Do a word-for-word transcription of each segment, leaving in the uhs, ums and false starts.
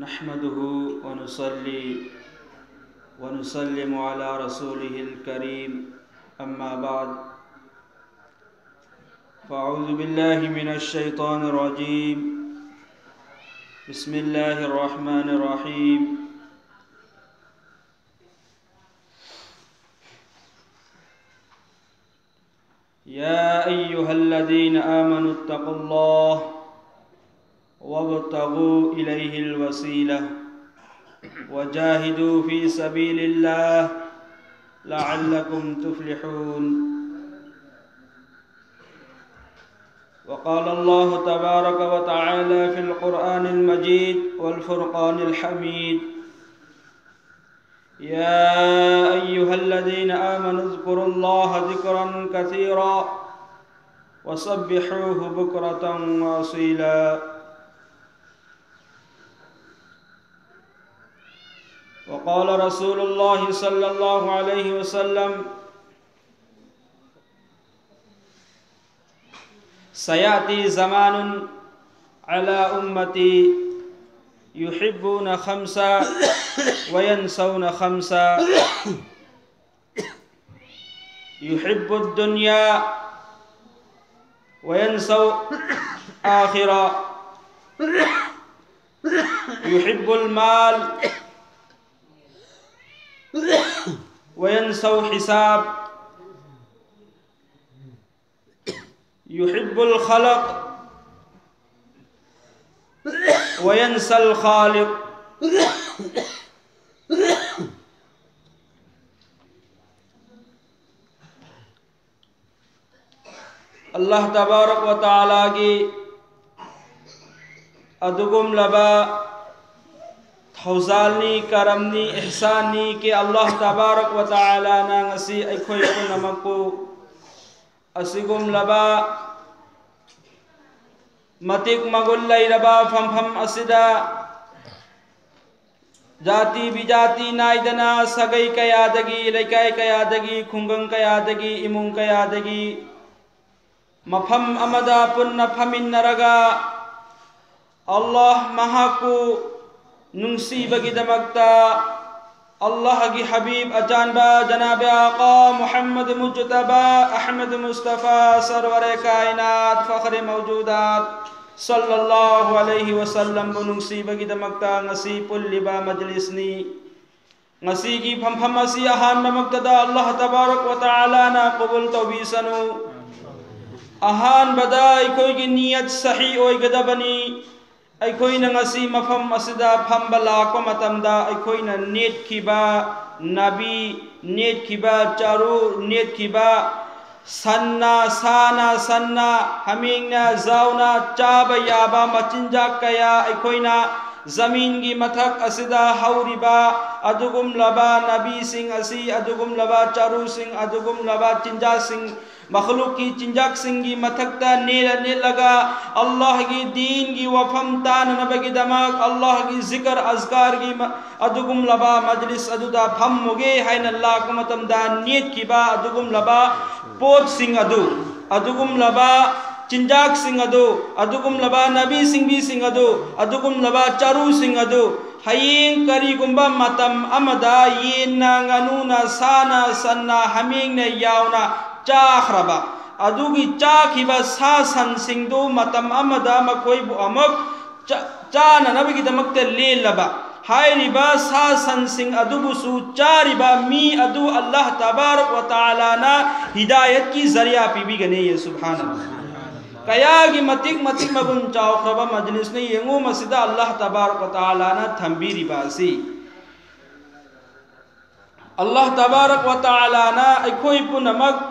نحمده ونصلي ونسلم على رسوله الكريم، أما بعد، فأعوذ بالله من الشيطان الرجيم. بسم الله الرحمن الرحيم. يا أيها الذين آمنوا اتقوا الله وابتغوا إليه الوسيلة وجاهدوا في سبيل الله لعلكم تفلحون. وقال الله تبارك وتعالى في القرآن المجيد والفرقان الحميد: يا أيها الذين آمنوا اذكروا الله ذكرا كثيرا وسبحوه بكرة وأصيلا. وقال رسول الله صلى الله عليه وسلم: سيأتي زمان على أمتي يحبون خمسا وينسون خمسا: يحب الدنيا وينسوا الآخرة، يحب المال وينسوا الحساب، يحب الخلق وينسى الخالق. ꯑꯜꯂꯥꯍ ꯇꯕꯥꯔꯛ ꯋ ꯇꯥꯂꯥꯒꯤ ꯑꯗꯨꯒꯨꯝꯂꯕ ꯊꯧꯖꯥꯜꯅꯤ, ꯀꯔꯝꯅꯤ, ꯏꯍꯁꯥꯟꯅꯤ ꯀꯤ ꯑꯜꯂꯥꯍ ꯇꯕꯥꯔꯛ ꯋ ꯇꯥꯂꯥꯅ ꯉꯁꯤ ꯑꯩꯈꯣꯏ ꯄꯨꯝꯅꯃꯛꯄꯨ ꯑꯁꯤꯒꯨꯝꯂꯕ ꯃꯇꯤꯛ ꯃꯒꯨꯟ ꯂꯩꯔꯕ ꯐꯝꯐꯝ ꯑꯁꯤꯗ ꯖꯥꯇꯤ ꯕꯤꯖꯥꯇꯤ ꯅꯥꯏꯗꯅ ꯁꯥꯒꯩ ꯀꯌꯥꯗꯒꯤ, ꯂꯩꯀꯥꯏ ꯀꯌꯥꯗꯒꯤ, ꯈꯨꯡꯒꯪ ꯀꯌꯥꯗꯒꯤ, ꯏꯃꯨꯡ ꯀꯌꯥꯗꯒꯤ ꯃꯐꯝ ꯑꯃꯗ ꯄꯨꯟꯅ ꯐꯝꯃꯤꯟꯅꯔꯒ ꯑꯜꯂꯥꯍ ꯃꯍꯥꯛꯄꯨ ꯅꯨꯡꯁꯤꯕꯒꯤꯗꯃꯛꯇ ꯑꯜꯂꯥꯍꯒꯤ ꯍꯕꯤꯕ ꯑꯆꯥꯟꯕ ꯖꯅꯥꯕꯦ ꯑꯥꯀꯥ ꯃꯨꯍꯝꯃꯗ ꯃꯨꯖꯇꯕꯥ ꯑꯍꯃꯗ ꯃꯨꯁꯇꯐꯥ ꯁꯔꯋꯔꯦ ꯀꯥꯏꯅꯥꯠ ꯐꯈꯔꯦ ꯃꯧꯖꯨꯗꯥꯠ ꯁꯜꯂꯜꯂꯥꯍꯨ ꯑꯂꯩꯍꯤ ꯋꯁꯜꯂꯝꯕꯨ ꯅꯨꯡꯁꯤꯕꯒꯤꯗꯃꯛꯇ ꯉꯁꯤ ꯄꯨꯜꯂꯤꯕ ꯃꯖꯂꯤꯁꯅꯤ꯫ ꯉꯁꯤꯒꯤ ꯐꯝꯐꯝ ꯑꯁꯤ ꯑꯍꯥꯟꯕꯃꯛꯇꯗ ꯑꯜꯂꯥꯍ ꯇꯕꯥꯔꯛ ꯋ ꯇꯥꯂꯥꯅ ꯀꯕꯨꯜ ꯇꯧꯕꯤꯁꯅꯨ꯫ ꯑꯍꯥꯟꯕꯗ ꯑꯩꯈꯣꯏꯒꯤ ꯅꯤꯌꯠ ꯁꯍꯤ ꯑꯣꯏꯒꯗꯕꯅꯤ꯫ ꯑꯩꯈꯣꯏꯅ ꯉꯁꯤ ꯃꯐꯝ ꯑꯁꯤꯗ ꯐꯝꯕ ꯂꯥꯛꯄ ꯃꯇꯝꯗ ꯑꯩꯈꯣꯏꯅ ꯅꯦꯠꯈꯤꯕ ꯅꯥꯕꯤ, ꯅꯦꯠꯈꯤꯕ ꯆꯔꯨ, ꯅꯦꯠꯈꯤꯕ ꯁꯟꯅ, ꯁꯥꯅ, ꯁꯟꯅ, ꯍꯥꯃꯦꯡꯅ, ꯖꯥꯎꯅ ꯆꯥꯕ ꯌꯥꯕ ꯃꯆꯤꯟꯖꯥꯛ ꯀꯌꯥ ꯑꯩꯈꯣꯏꯅ ꯖꯃꯤꯟꯒꯤ ꯃꯊꯛ ꯑꯁꯤꯗ ꯍꯧꯔꯤꯕ ꯑꯗꯨꯒꯨꯝꯂꯕ ꯅꯥꯕꯤꯁꯤꯡ ꯑꯁꯤ, ꯑꯗꯨꯒꯨꯝꯂꯕ ꯆꯔꯨꯁꯤꯡ, ꯑꯗꯨꯒꯨꯝꯂꯕ ꯆꯤꯟꯖꯥꯛꯁꯤꯡ, ꯃꯈꯂꯨꯛꯀꯤ ꯆꯤꯟꯖꯥꯛꯁꯤꯡꯒꯤ ꯃꯊꯛꯇ ꯅꯦꯠꯂ ꯅꯦꯠꯂꯒ ꯑꯜꯂꯥꯍꯒꯤ ꯗꯤꯟꯒꯤ ꯋꯥꯐꯝ ꯇꯥꯅꯅꯕꯒꯤꯗꯃꯛ, ꯑꯜꯂꯥꯍꯒꯤ ꯖꯤꯀꯔ ꯑꯖꯀꯥꯔꯒꯤ ꯃ-, ꯑꯗꯨꯒꯨꯝꯂꯕ ꯃꯖꯂꯤꯁ ꯑꯗꯨꯗ ꯐꯝꯃꯨꯒꯦ ꯍꯥꯏꯅ ꯂꯥꯛꯄ ꯃꯇꯝꯗ ꯅꯦꯠꯈꯤꯕ ꯑꯗꯨꯒꯨꯝꯂꯕ ꯄꯣꯠꯁꯤꯡ ꯑꯗꯨ, ꯑꯗꯨꯒꯨꯝꯂꯕ ꯆꯤꯟꯖꯥꯛꯁꯤꯡ ꯑꯗꯨ, ꯑꯗꯨꯒꯨꯝꯂꯕ ꯅꯥꯕꯤ ꯁꯤꯡꯕꯤꯁꯤꯡ ꯑꯗꯨ, ꯑꯗꯨꯒꯨꯝꯂꯕ ꯆꯔꯨꯁꯤꯡ ꯑꯗꯨ ꯍꯌꯦꯡ ꯀꯔꯤꯒꯨꯝꯕ ꯃꯇꯝ ꯑꯃꯗ ꯌꯦꯟꯅ, ꯉꯥꯅꯨꯅ, ꯁꯥꯅ, ꯁꯟꯅ, ꯍꯥꯃꯦꯡꯅ ꯌꯥꯎꯅ ꯆꯥꯈ꯭ꯔꯕ, ꯑꯗꯨꯒꯤ ꯆꯥꯈꯤꯕ ꯁꯥ ꯁꯟꯁꯤꯡꯗꯨ ꯃꯇꯝ ꯑꯃꯗ ꯃꯈꯣꯏꯕꯨ ꯑꯃꯨꯛ ꯆꯥ-, ꯆꯥꯅꯅꯕꯒꯤꯗꯃꯛꯇ ꯂꯦꯜꯂꯕ ꯍꯥꯏꯔꯤꯕ ꯁꯥ ꯁꯟꯁꯤꯡ ꯑꯗꯨꯕꯨꯁꯨ ꯆꯥꯔꯤꯕ ꯃꯤ ꯑꯗꯨ ꯑꯜꯂꯥꯍ ꯇꯕꯥꯔꯛ ꯋ ꯇꯥꯂꯥꯅ ꯍꯤꯗꯥꯌꯠꯀꯤ ꯖꯔꯤꯌꯥ ꯄꯤꯕꯤꯒꯅꯤ꯫ ꯁꯨꯕꯍꯥꯅꯜꯂꯥꯍ꯫ ꯀꯌꯥꯒꯤ ꯃꯇꯤꯛ ꯃꯇꯤꯛ ꯃꯒꯨꯟ ꯆꯥꯎꯈ꯭ꯔꯕ ꯃꯖꯂꯤꯁꯅ ꯌꯦꯡꯉꯨ, ꯃꯁꯤꯗ ꯑꯜꯂꯥꯍ ꯇꯕꯥꯔꯛ ꯋ ꯇꯥꯂꯥꯅ ꯊꯝꯕꯤꯔꯤꯕ ꯑꯁꯤ꯫ ꯑꯜꯂꯥꯍ ꯇꯕꯥꯔꯛ ꯋ ꯇꯥꯂꯥꯅ ꯑꯩꯈꯣꯏ ꯄꯨꯝꯅꯃꯛꯀꯤ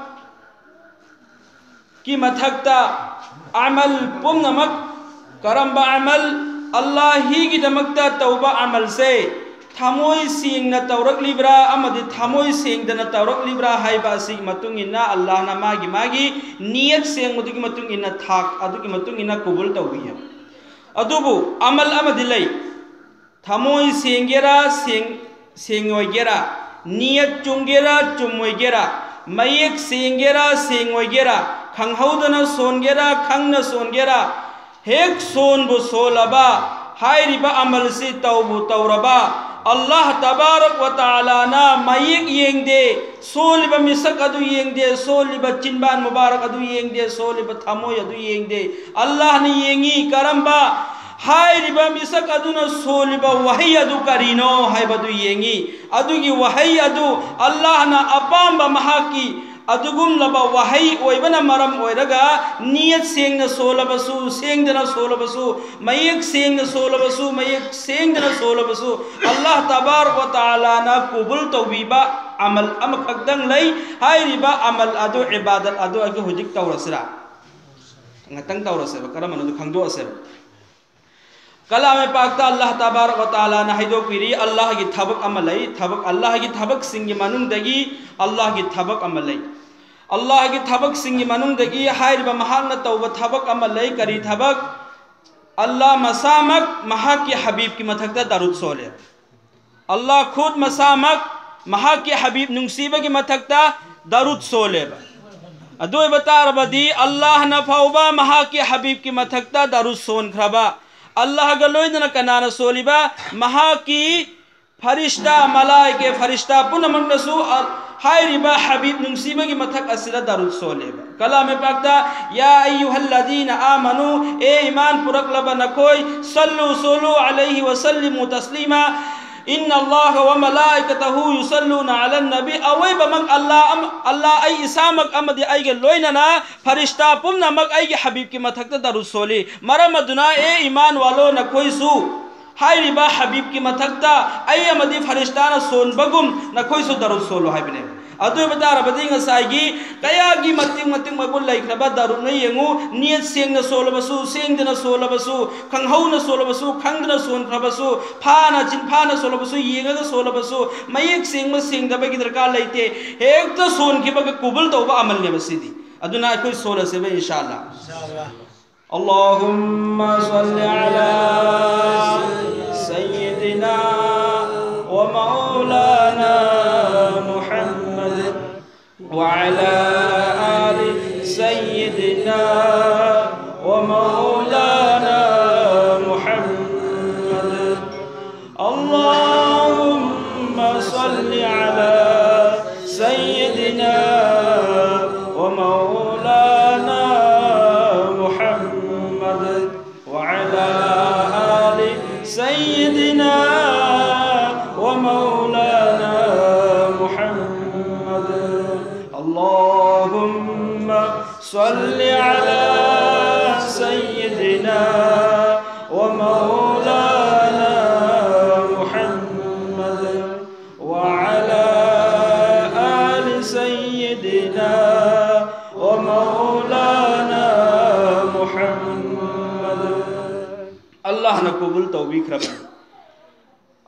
ꯃꯊꯛꯇ ꯑꯃꯜ ꯄꯨꯝꯅꯃꯛ, ꯀꯔꯝꯕ ꯑꯃꯜ? ꯑꯜꯂꯥꯍꯤꯒꯤꯗꯃꯛꯇ ꯇꯧꯕ ꯑꯃꯜꯁꯦ ꯊꯃꯣꯏ ꯁꯦꯡꯅ ꯇꯧꯔꯛꯂꯤꯕ꯭ꯔꯥ ꯑꯃꯗꯤ ꯊꯃꯣꯏ ꯁꯦꯡꯗꯅ ꯇꯧꯔꯛꯂꯤꯕ꯭ꯔꯥ ꯍꯥꯏꯕ ꯑꯁꯤꯒꯤ ꯃꯇꯨꯡ ꯏꯟꯅ ꯑꯜꯂꯥꯍꯅ ꯃꯥꯒꯤ ꯃꯥꯒꯤ ꯅꯤꯌꯠ ꯁꯦꯡꯕꯗꯨꯒꯤ ꯃꯇꯨꯡ ꯏꯟꯅ ꯊꯥꯛ ꯑꯗꯨꯒꯤ ꯃꯇꯨꯡ ꯏꯟꯅ ꯀꯕꯨꯜ ꯇꯧꯕꯤ꯫ ꯑꯗꯨꯕꯨ ꯑꯃꯜ ꯑꯃꯗꯤ ꯂꯩ꯫ ꯊꯃꯣꯏ ꯁꯦꯡꯒꯦꯔꯥ, ꯁꯦꯡ-, ꯁꯦꯡꯉꯣꯏꯒꯦꯔꯥ, ꯅꯤꯌꯠ ꯆꯨꯝꯒꯦꯔꯥ, ꯆꯨꯝꯃꯣꯏꯒꯦꯔꯥ, ꯃꯌꯦꯛ ꯁꯦꯡꯒꯦꯔꯥ, ꯁꯦꯡꯉꯣꯏꯒꯦꯔꯥ, ꯈꯪꯍꯧꯗꯅ ꯁꯣꯟꯒꯦꯔꯥ, ꯈꯪꯅ ꯁꯣꯟꯒꯦꯔꯥ, ꯍꯦꯛ ꯁꯣꯟꯕꯨ ꯁꯣꯜꯂꯕ, ꯍꯥꯏꯔꯤꯕ ꯑꯃꯜꯁꯤ ꯇꯧꯕꯨ ꯇꯧꯔꯕ, ꯑꯜꯂꯥꯍ ꯇꯕꯥꯔꯛ ꯋ ꯇꯥꯂꯥꯅ ꯃꯌꯦꯛ ꯌꯦꯡꯗꯦ, ꯁꯣꯜꯂꯤꯕ ꯃꯤꯁꯛ ꯑꯗꯨ ꯌꯦꯡꯗꯦ, ꯁꯣꯜꯂꯤꯕ ꯆꯤꯟꯕꯥꯟ ꯃꯨꯕꯥꯔꯛ ꯑꯗꯨ ꯌꯦꯡꯗꯦ, ꯁꯣꯜꯂꯤꯕ ꯊꯃꯣꯏ ꯑꯗꯨ ꯌꯦꯡꯗꯦ꯫ ꯑꯜꯂꯥꯍꯅ ꯌꯦꯡꯉꯤ꯫ ꯀꯔꯝꯕ? ꯍꯥꯏꯔꯤꯕ ꯃꯤꯁꯛ ꯑꯗꯨꯅ ꯁꯣꯜꯂꯤꯕ ꯋꯥꯍꯩ ꯑꯗꯨ ꯀꯔꯤꯅꯣ ꯍꯥꯏꯕꯗꯨ ꯌꯦꯡꯉꯤ꯫ ꯑꯗꯨꯒꯤ ꯋꯥꯍꯩ ꯑꯗꯨ ꯑꯜꯂꯥꯍꯅ ꯑꯄꯥꯝꯕ ꯃꯍꯥꯛꯀꯤ ꯑꯗꯨꯒꯨꯝꯂꯕ ꯋꯥꯍꯩ ꯑꯣꯏꯕꯅ ꯃꯔꯝ ꯑꯣꯏꯔꯒ, ꯅꯤꯌꯠ ꯁꯦꯡꯅ ꯁꯣꯜꯂꯕꯁꯨ, ꯁꯦꯡꯗꯅ ꯁꯣꯜꯂꯕꯁꯨ, ꯃꯌꯦꯛ ꯁꯦꯡꯅ ꯁꯣꯜꯂꯕꯁꯨ, ꯃꯌꯦꯛ ꯁꯦꯡꯗꯅ ꯁꯣꯜꯂꯕꯁꯨ, ꯑꯜꯂꯥꯍ ꯇꯕꯥꯔꯛ ꯋ ꯇꯥꯂꯥꯅ ꯀꯨꯕꯨꯜ ꯇꯧꯕꯤꯕ ꯑꯃꯜ ꯑꯃꯈꯛꯇꯪ ꯂꯩ꯫ ꯍꯥꯏꯔꯤꯕ ꯑꯃꯜ ꯑꯗꯨ, ꯏꯕꯥꯗꯠ ꯑꯗꯨ ꯑꯩꯈꯣꯏ ꯍꯧꯖꯤꯛ ꯇꯧꯔꯁꯤꯔꯥ? ꯉꯥꯛꯇꯪ ꯇꯧꯔꯁꯦꯕ, ꯀꯔꯝꯕꯅꯣꯗꯣ ꯈꯪꯗꯣꯛꯑꯁꯦꯕ꯫ ꯀꯂꯥꯝ ꯄꯥꯛꯇ ꯑꯜꯂꯥꯍ ꯇꯕꯥꯔꯛ ꯋ ꯇꯥꯂꯥꯅ ꯍꯥꯏꯗꯣꯛꯄꯤꯔꯤ, ꯑꯜꯂꯥꯍꯒꯤ ꯊꯕꯛ ꯑꯃ ꯂꯩ, ꯊꯕꯛ, ꯑꯜꯂꯥꯍꯒꯤ ꯊꯕꯛꯁꯤꯡꯒꯤ ꯃꯅꯨꯡꯗꯒꯤ ꯑꯜꯂꯥꯍꯒꯤ ꯊꯕꯛ ꯑꯃ ꯂꯩ꯫ ꯑꯜꯂꯥꯍꯒꯤ ꯊꯕꯛꯁꯤꯡꯒꯤ ꯃꯅꯨꯡꯗꯒꯤ ꯍꯥꯏꯔꯤꯕ ꯃꯍꯥꯛꯅ ꯇꯧꯕ ꯊꯕꯛ ꯑꯃ ꯂꯩ꯫ ꯀꯔꯤ ꯊꯕꯛ? ꯑꯜꯂꯥꯍ ꯃꯁꯥꯃꯛ ꯃꯍꯥꯛꯀꯤ ꯍꯕꯤꯕꯀꯤ ꯃꯊꯛꯇ ꯗꯔꯨꯗ ꯁꯣꯜꯂꯦ꯫ ꯑꯜꯂꯥꯍ ꯈꯨꯠ ꯃꯁꯥꯃꯛ ꯃꯍꯥꯛꯀꯤ ꯍꯕꯤꯕ ꯅꯨꯡꯁꯤꯕꯒꯤ ꯃꯊꯛꯇ ꯗꯔꯨꯗ ꯁꯣꯜꯂꯦꯕ꯫ ꯑꯗꯨ ꯑꯣꯏꯕ ꯇꯥꯔꯕꯗꯤ, ꯑꯜꯂꯥꯍꯅ ꯐꯥꯎꯕ ꯃꯍꯥꯛꯀꯤ ꯍꯕꯤꯕꯀꯤ ꯃꯊꯛꯇ ꯗꯔꯨꯗ ꯁꯣꯟꯈ꯭ꯔꯕ꯫ ꯑꯜꯂꯥꯍꯒ ꯂꯣꯏꯅꯅ ꯀꯅꯥꯅ ꯁꯣꯜꯂꯤꯕ? ꯃꯍꯥꯛꯀꯤ ꯐꯔꯤꯁꯇꯥ, ꯃꯂꯥꯏꯀꯦ, ꯐꯔꯤꯁꯇꯥ ꯄꯨꯝꯅꯃꯛꯅꯁꯨ ꯑꯜ-, ꯍꯥꯏꯔꯤꯕ ꯍꯕꯤꯕ ꯅꯨꯡꯁꯤꯕꯒꯤ ꯃꯊꯛ ꯑꯁꯤꯗ ꯗꯔꯨꯗ ꯁꯣꯜꯂꯦꯕ꯫ ꯀꯂꯥꯝ ꯄꯥꯛꯇ, "ꯌꯥ ꯑꯩꯌꯨꯍꯜꯂꯗꯤꯅ ꯑꯥꯃꯅꯨ", ꯑꯦ ꯏꯃꯥꯟ ꯄꯨꯔꯛꯂꯕ ꯅꯈꯣꯏ, "ꯁꯜꯂꯨ ꯁꯣꯜꯂꯨ, ꯑꯂꯩꯍꯤ ꯋꯁꯜꯂꯤꯃꯨ ꯇꯁꯂꯤꯃꯥ, ꯏꯟꯅ ꯑꯜꯂꯥꯍ ꯋ ꯃꯂꯥꯏꯀꯇꯍꯨ ꯌꯨꯁꯜꯂꯨꯅ ꯑꯂꯟ ꯅꯕꯤ", ꯑꯋꯣꯏꯕꯃꯛ ꯑꯜꯂꯥꯍ ꯑꯃ-, ꯑꯜꯂꯥꯍ ꯑꯩ ꯏꯁꯥꯃꯛ ꯑꯃꯗꯤ ꯑꯩꯒ ꯂꯣꯏꯅꯅ ꯐꯔꯤꯁꯇꯥ ꯄꯨꯝꯅꯃꯛ ꯑꯩꯒꯤ ꯍꯕꯤꯕꯀꯤ ꯃꯊꯛꯇ ꯗꯔꯨꯗ ꯁꯣꯜꯂꯤ꯫ ꯃꯔꯝ ꯑꯗꯨꯅ, ꯑꯦ ꯏꯃꯥꯟ ꯋꯥꯂꯣ, ꯅꯈꯣꯏꯁꯨ ꯍꯥꯏꯔꯤꯕ ꯍꯕꯤꯕꯀꯤ ꯃꯊꯛꯇ ꯑꯩ ꯑꯃꯗꯤ ꯐꯔꯤꯁꯇꯥꯅ ꯁꯣꯟꯕꯒꯨꯝ ꯅꯈꯣꯏꯁꯨ ꯗꯔꯨꯗ ꯁꯣꯜꯂꯨ ꯍꯥꯏꯕꯅꯦ꯫ ꯑꯗꯨ ꯑꯣꯏꯕ ꯇꯥꯔꯕꯗꯤ, ꯉꯁꯥꯏꯒꯤ ꯀꯌꯥꯒꯤ ꯃꯇꯤꯛ, ꯃꯇꯤꯛ ꯃꯒꯨꯟ ꯂꯩꯈ꯭ꯔꯕ ꯗꯔꯨꯗꯅ ꯌꯦꯡꯉꯨ, ꯅꯤꯌꯠ ꯁꯦꯡꯅ ꯁꯣꯜꯂꯕꯁꯨ, ꯁꯦꯡꯗꯅ ꯁꯣꯜꯂꯕꯁꯨ, ꯈꯪꯍꯧꯅ ꯁꯣꯜꯂꯕꯁꯨ, ꯈꯪꯗꯅ ꯁꯣꯟꯈ꯭ꯔꯕꯁꯨ, ꯐꯥꯅ, ꯆꯤꯟꯐꯥꯅ ꯁꯣꯜꯂꯕꯁꯨ, ꯌꯦꯡꯉꯒ ꯁꯣꯜꯂꯕꯁꯨ, ꯃꯌꯦꯛ ꯁꯦꯡꯕ, ꯁꯦꯡꯗꯕꯒꯤ ꯗꯔꯀꯥꯔ ꯂꯩꯇꯦ꯫ ꯍꯦꯛꯇ ꯁꯣꯟꯈꯤꯕꯒ ꯀꯨꯕꯨꯜ ꯇꯧꯕ ꯑꯃꯜꯅꯦꯕ ꯁꯤꯗꯤ꯫ ꯑꯗꯨꯅ ꯑꯩꯈꯣꯏ ꯁꯣꯜꯂꯁꯦꯕ, ꯏꯟꯁꯥ ꯑꯜꯂꯥ꯫ اللهم صل على سيدنا ومولانا محمد وعلى آل سيدنا ومولانا محمد. محمد وعلى آل سيدنا ومولانا محمد. اللهم صل على سيدنا ومولانا محمد وعلى آل سيدنا ومولانا محمد. ꯑꯜꯂꯥꯍꯅ ꯀꯕꯨꯜ ꯇꯧꯕꯤꯈ꯭ꯔꯕꯅꯤ꯫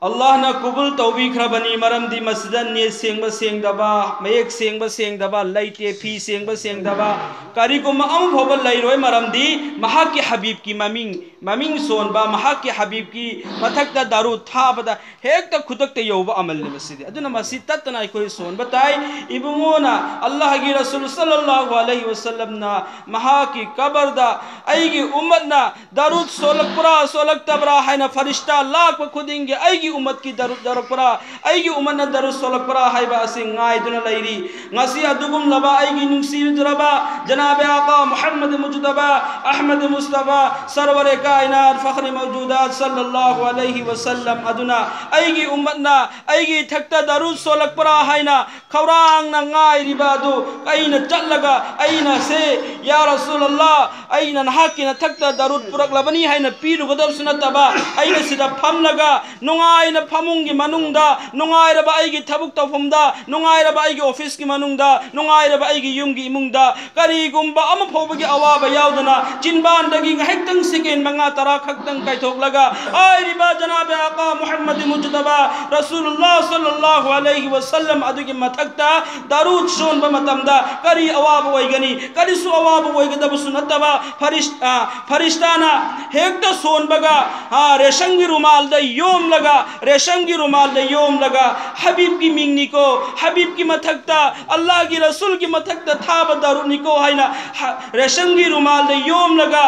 ꯑꯜꯂꯥꯍꯅ ꯀꯕꯨꯜ ꯇꯧꯕꯤꯈ꯭ꯔꯕꯅꯤ, ꯃꯔꯝꯗꯤ ꯃꯁꯤꯗ ꯅꯦꯠ ꯁꯦꯡꯕ ꯁꯦꯡꯗꯕ, ꯃꯌꯦꯛ ꯁꯦꯡꯕ ꯁꯦꯡꯗꯕ ꯂꯩꯇꯦ, ꯐꯤ ꯁꯦꯡꯕ ꯁꯦꯡꯗꯕ ꯀꯔꯤꯒꯨꯝꯕ ꯑꯃ ꯐꯥꯎꯕ ꯂꯩꯔꯣꯏ, ꯃꯔꯝꯗꯤ ꯃꯍꯥꯛꯀꯤ ꯍꯕꯤꯕꯀꯤ ꯃꯃꯤꯡ, ꯃꯃꯤꯡ ꯁꯣꯟꯕ, ꯃꯍꯥꯛꯀꯤ ꯍꯕꯤꯕꯀꯤ ꯃꯊꯛꯇ ꯗꯔꯨꯗ ꯊꯥꯕꯗ ꯍꯦꯛꯇ ꯈꯨꯗꯛꯇ ꯌꯧꯕ ꯑꯃꯜꯅꯦ ꯃꯁꯤꯗꯤ꯫ ꯑꯗꯨꯅ ꯃꯁꯤ ꯇꯠꯇꯅ ꯑꯩꯈꯣꯏ ꯁꯣꯟꯕ ꯇꯥꯏ꯫ ꯏꯕꯨꯡꯉꯣꯅ ꯑꯜꯂꯥꯍꯒꯤ ꯔꯁꯨꯜ ꯁꯜꯂꯜꯂꯥꯍꯨ ꯑꯂꯩꯍꯤ ꯋꯁꯜꯂꯝꯅ ꯃꯍꯥꯛꯀꯤ ꯀꯕꯔꯗ ꯑꯩꯒꯤ ꯎꯝꯃꯠꯅ ꯗꯔꯨꯗ ꯁꯣꯜꯂꯛꯄ꯭ꯔꯥ ꯁꯣꯜꯂꯛꯇꯕ꯭ꯔꯥ ꯍꯥꯏꯅ ꯐꯔꯤꯁꯇꯥ ꯂꯥꯛꯄ ꯈꯨꯗꯤꯡꯒꯤ ꯑꯩꯒꯤ ꯎꯝꯃꯠꯀꯤ ꯗꯔꯨꯗ ꯌꯧꯔꯛꯄ꯭ꯔꯥ, ꯑꯩꯒꯤ ꯎꯝꯃꯠꯅ ꯗꯔꯨꯗ ꯁꯣꯜꯂꯛꯄ꯭ꯔꯥ ꯍꯥꯏꯕ ꯑꯁꯤ ꯉꯥꯏꯗꯨꯅ ꯂꯩꯔꯤ꯫ ꯉꯁꯤ ꯑꯗꯨꯒꯨꯝꯂꯕ ꯑꯩꯒꯤ ꯅꯨꯡꯁꯤꯖꯔꯕ ꯖꯅꯥꯕꯦ ꯑꯥꯀꯥ ꯃꯨꯍꯝꯃꯗ ꯃꯨꯖꯇꯕꯥ ꯑꯍꯃꯗ ꯃꯨꯁꯇꯐꯥ ꯁꯔꯋꯔꯦ ꯀꯥꯏꯅꯥꯠ ꯐꯈ꯭ꯔꯦ ꯃꯧꯖꯨꯗꯥꯠ ꯁꯜꯂꯜꯂꯥꯍꯨ ꯑꯂꯩꯍꯤ ꯋꯁꯜꯂꯝ ꯑꯗꯨꯅ ꯑꯩꯒꯤ ꯎꯝꯃꯠꯅ ꯑꯩꯒꯤ ꯏꯊꯛꯇ ꯗꯔꯨꯗ ꯁꯣꯜꯂꯛꯄ꯭ꯔꯥ ꯍꯥꯏꯅ ꯈꯧꯔꯥꯡꯅ ꯉꯥꯏꯔꯤꯕ ꯑꯗꯨ ꯑꯩꯅ ꯆꯠꯂꯒ ꯑꯩꯅ ꯁꯦ, ꯌꯥ ꯔꯁꯨꯂꯜꯂꯥ, ꯑꯩꯅ ꯅꯍꯥꯛꯀꯤ ꯅꯊꯛꯇ ꯗꯔꯨꯗ ꯄꯨꯔꯛꯂꯕꯅꯤ ꯍꯥꯏꯅ ꯄꯤꯔꯨꯒꯗꯕꯁꯨ ꯅꯠꯇꯕ, ꯑꯩꯅ ꯁꯤꯗ ꯐꯝꯂꯒ ꯅꯨꯡꯉꯥꯏꯅ ꯐꯃꯨꯡꯒꯤ ꯃꯅꯨꯡꯗ, ꯅꯨꯡꯉꯥꯏꯔꯕ ꯑꯩꯒꯤ ꯊꯕꯛ ꯇꯧꯐꯝꯗ, ꯅꯨꯡꯉꯥꯏꯔꯕ ꯑꯩꯒꯤ ꯑꯣꯐꯤꯁꯀꯤ ꯃꯅꯨꯡꯗ, ꯅꯨꯡꯉꯥꯏꯔꯕ ꯑꯩꯒꯤ ꯌꯨꯝꯒꯤ ꯏꯃꯨꯡꯗ ꯀꯔꯤꯒꯨꯝꯕ ꯑꯃ ꯐꯥꯎꯕꯒꯤ ꯑꯋꯥꯕ ꯌꯥꯎꯗꯅ ꯆꯤꯟꯕꯥꯟꯗꯒꯤ ꯉꯥꯏꯍꯥꯛꯇꯪ ꯁꯦꯀꯦꯟ ꯃꯉꯥ ꯇꯔꯥ ꯈꯛꯇꯪ ꯀꯥꯏꯊꯣꯛꯂꯒ ꯍꯥꯏꯔꯤꯕ ꯖꯅꯥꯕꯦ ꯑꯥꯀꯥ ꯃꯨꯍꯝꯃꯗ ꯃꯨꯖꯇꯕꯥ ꯔꯁꯨꯂꯨꯜꯂꯥ ꯁꯜꯂꯜꯂꯥꯍꯨ ꯑꯂꯩꯍꯤ ꯋꯁꯜꯂꯝ ꯑꯗꯨꯒꯤ ꯃꯊꯛꯇ ꯗꯔꯨꯗ ꯁꯣꯟꯕ ꯃꯇꯝꯗ ꯀꯔꯤ ꯑꯋꯥꯕ ꯑꯣꯏꯒꯅꯤ? ꯀꯔꯤꯁꯨ ꯑꯋꯥꯕ ꯑꯣꯏꯒꯗꯕꯁꯨ ꯅꯠꯇꯕ, ꯐꯔꯤꯁ-, ꯑ, ꯐꯔꯤꯁꯇꯥꯅ ꯍꯦꯛꯇ ꯁꯣꯟꯕꯒ, ꯑ, ꯔꯦꯁꯝꯒꯤ ꯔꯨꯃꯥꯜꯗ ꯌꯣꯝꯂꯒ, ꯔꯦꯁꯝꯒꯤ ꯔꯨꯃꯥꯜꯗ ꯌꯣꯝꯂꯒ, "ꯍꯕꯤꯕꯀꯤ ꯃꯤꯡꯅꯤꯀꯣ, ꯍꯕꯤꯕꯀꯤ ꯃꯊꯛꯇ, ꯑꯜꯂꯥꯍꯒꯤ ꯔꯁꯨꯜꯒꯤ ꯃꯊꯛꯇ ꯊꯥꯕ ꯗꯔꯨꯗꯅꯤꯀꯣ" ꯍꯥꯏꯅ ꯍ-, ꯔꯦꯁꯝꯒꯤ ꯔꯨꯃꯥꯜꯗ ꯌꯣꯝꯂꯒ,